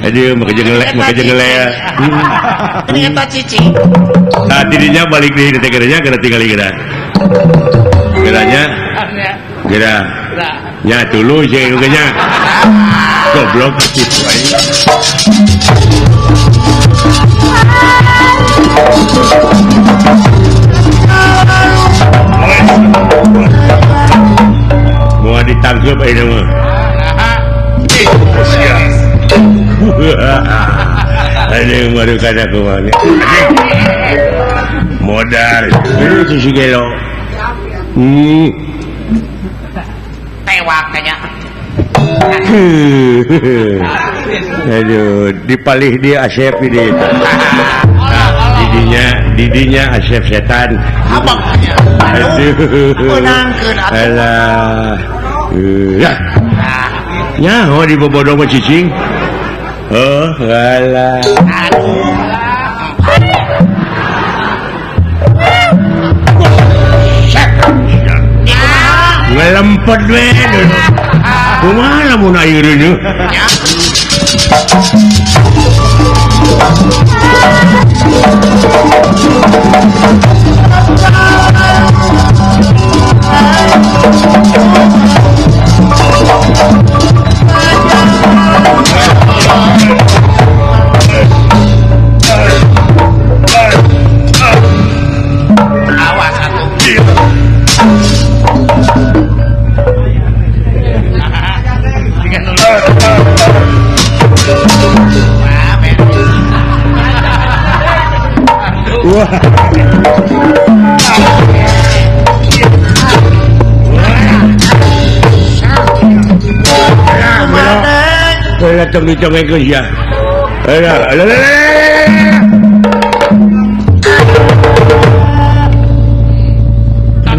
Aduh maka jeung ngelek. Ternyata cici. Tah tidinya balik deui teh geura nya geura tingali geura. Geura nya. Geura. Nya tuluy jeung nya. Goblok kitu aing. Mau ditangkep ayeuna mah. Aduh, baru kada kumaha. Modal. Si gelo. Tewak kayaknya. Aduh, dipalih dia Asep ini. Didinya, didinya Asep setan. Abangnya. Aduh. Alah. Ya. Nyaho di bobodo mah cicing. Oh, alah. Ngelempet we. Kumaha lamun ayeuna? Awas atuh. Ya.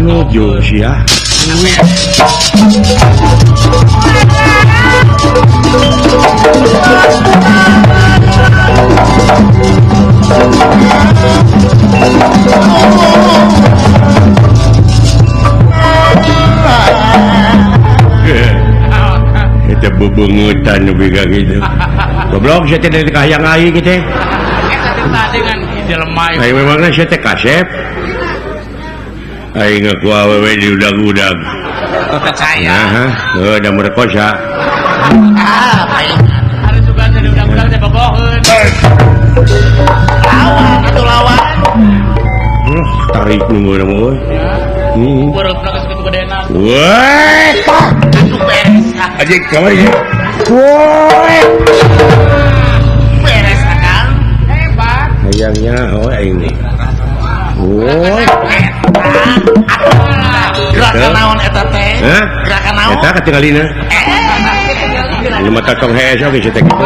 Nuju sia. Eta bebengutan nu biga gitu. Goblok saya teh dari kahayang aing teh. Aing memangna saya teh kasep. Aing ku awewe diudag-udag. Percaya. Heeh, heuh da merkosa. Ah, ari sugan teh diudag-udag teh boboheun. Lawan atuh lawan. Tarik nu mah euy. Heeh. Beureup geus kitu gedena. Weh, atuh beres. Anjing kamari. Woi. Beres akang. Hebat. Hayangnya oh aing nih. Woi. Gerakan naon eta teh? Gerakan naon? Eta katingalina. Ini mata tong hees oge sia teh kitu.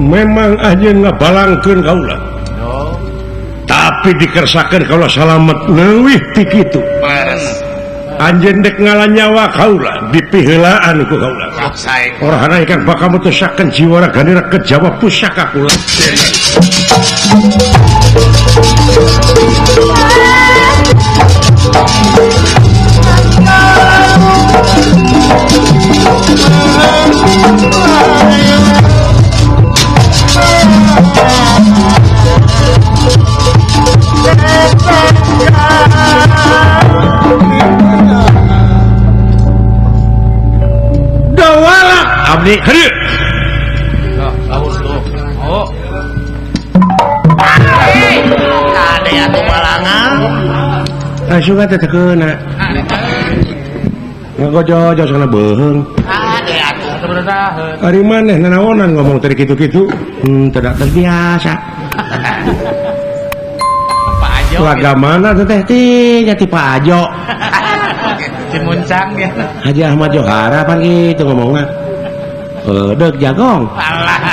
Memang anjeun ngabalangkeun kaula. Tapi dikersakeun kaula salamet leuwih ti kitu. Anjeun dek ngalanyawa kaula dipiheulaan ku kaula. Orahana ingkang bakal mutusakeun jiwa raganira ke Jawa pusaka kula. Dawala abdi hadir. Oh. Kade atuh balangan. Asup teh teu keuna. Ngagojo-jo sana beuheung. Kade atuh. Ari maneh nanaonan ngomong tadi kitu-kitu. Tidak terbiasa. Pak Ajo. Laga mana teh teh jati Pak Ajo. Cimuncang ya. Haji Ahmad Johara pan gitu ngomongna. Deuk jagong. Alah.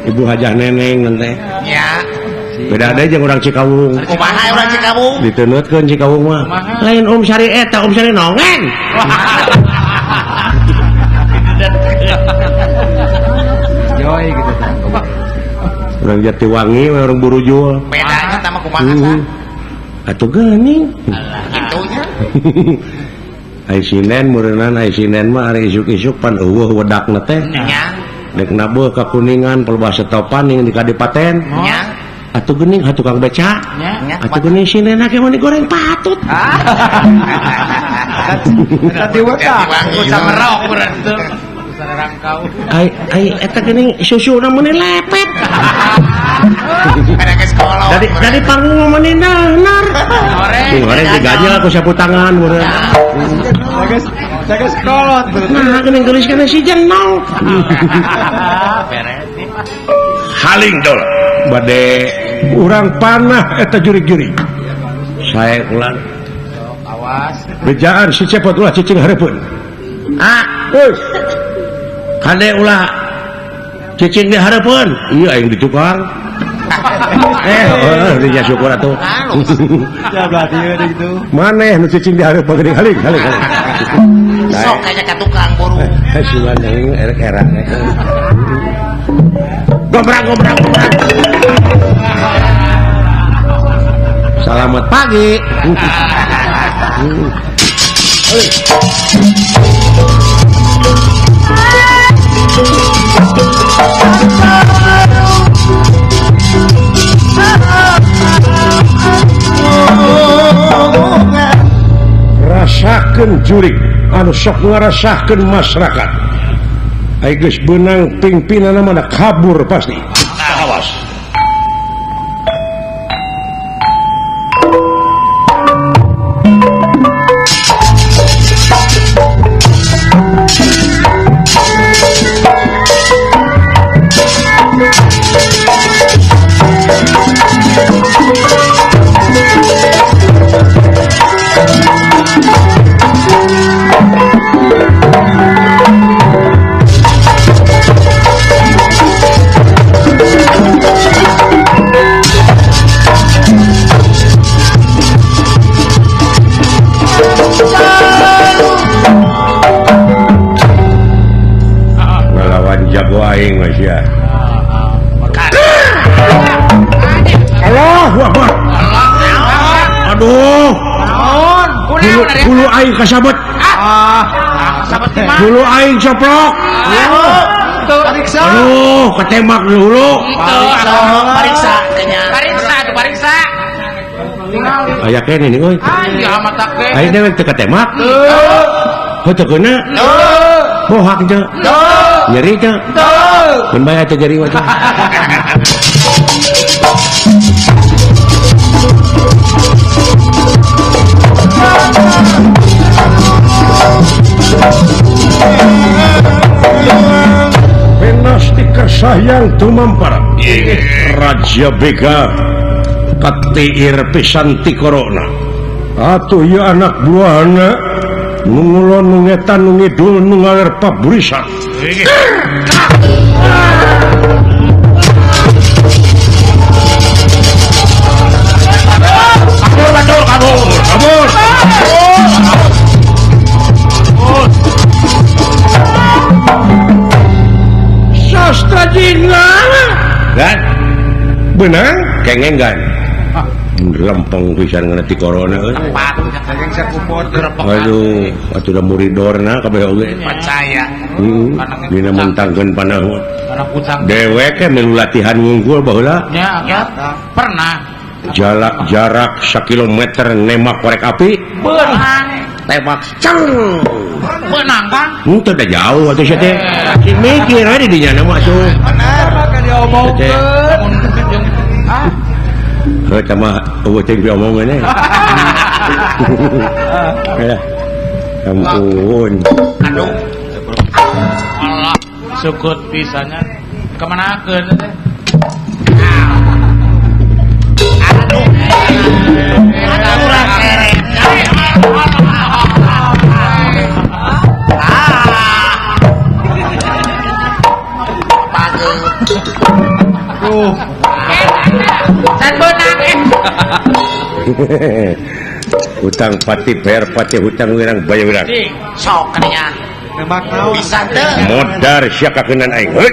Ibu Hajah Neneng teh. Nya. Beda deui jeung urang Cikawung. Kumaha urang Cikawung? Diteunutkeun Cikawung mah. Lain Om Sari eta, Om Sari nongen. Joy gitu tah. Urang Jatiwangi we urang Burujul. Bedanya tah mah kumaha sah? Atuh geuning. Kitu nya. Ai sinen meureunnan ai sinen mah ari isuk-isuk pan eueuh wedakna teh. Nya. Dek nabuh ka Kuningan pelbah setopan ning di Kadipaten. Nya. Atuh geuning atuh tukang beca. Nya. Atuh geuning sinenna ke mun digoreng patut. Tadi wedak. Usah merok urang teh. Usah rangkau. Ai ai eta geuning susuna meuni lepet. Dari dari panggung meuni nanar. Goreng digajel ku sapu tangan meureun. Jaga sekolot. Nah, geuning geulis kana si jenong. Beres. Haling dol. Bade urang panah eta jurig-jurig. Sae ulang. Awas. Bejaan si cepot ulah cicing hareupeun. Ah, euy. Kade ulah cicing di hareupeun. Ieu aing di tukang. Heuh, syukur atuh. Ya berarti gitu. Maneh nu cicing di hareupeun geuning haling, haling. Sok aya ka tukang buru. Si maneh erek era. Gobrang, gobrang, gobrang. Selamat pagi. Rasakeun jurig anu sok ngarasakeun masyarakat. Ai geus beunang pingpinanna mah kabur pasti. Awas. Aing mas ya. Allahu Akbar. Aduh. Hulu aing kasabet. Hulu aing coplok. Aduh, ketembak dulu. Pariksa pariksa pariksa. Aya kene nih euy. Aing dewek teu ketemak. Heuh teu keuna. Bohak teu. Nyeri teu. Mun bae atuh nyeri mah. Penastika sahyang tumampara. Raja Bega katiir pisan ti corona. Atuh ieu anak buahna nu ngulon nu ngetan nu ngidul nu ngaler paburisan. Kabur, kabur, kabur. Sastra jingga. Kan? Benang kengeng kan? Lempeng pisan ngeunah ti corona euy. Tepat. Aduh, atuh da muridorna kabeh oge. Percaya. Heeh. Dina mentangkeun panah. Dewek ke milu latihan wungkul baheula. Nya, pernah. Jarak jarak sakilometer nembak korek api. Beunang. Tembak ceng. Beunang, Kang. Henteu da jauh atuh sia teh. Sing mikir we di dinya mah atuh. Bener mah diomongkeun. Ah. Heuh tah mah eueuh teh diomongeun eh. Ya. Ampun. Aduh. Allah, syukur pisannya. Kemanakeun teh? Aduh. Urang keren. Aduh. Can beunang eh. Hutang pati bayar pati hutang wirang bayar wirang. Sok kadinya. Nembak naon? Bisa teu. Modar sia kakeunaan aing. Heuy.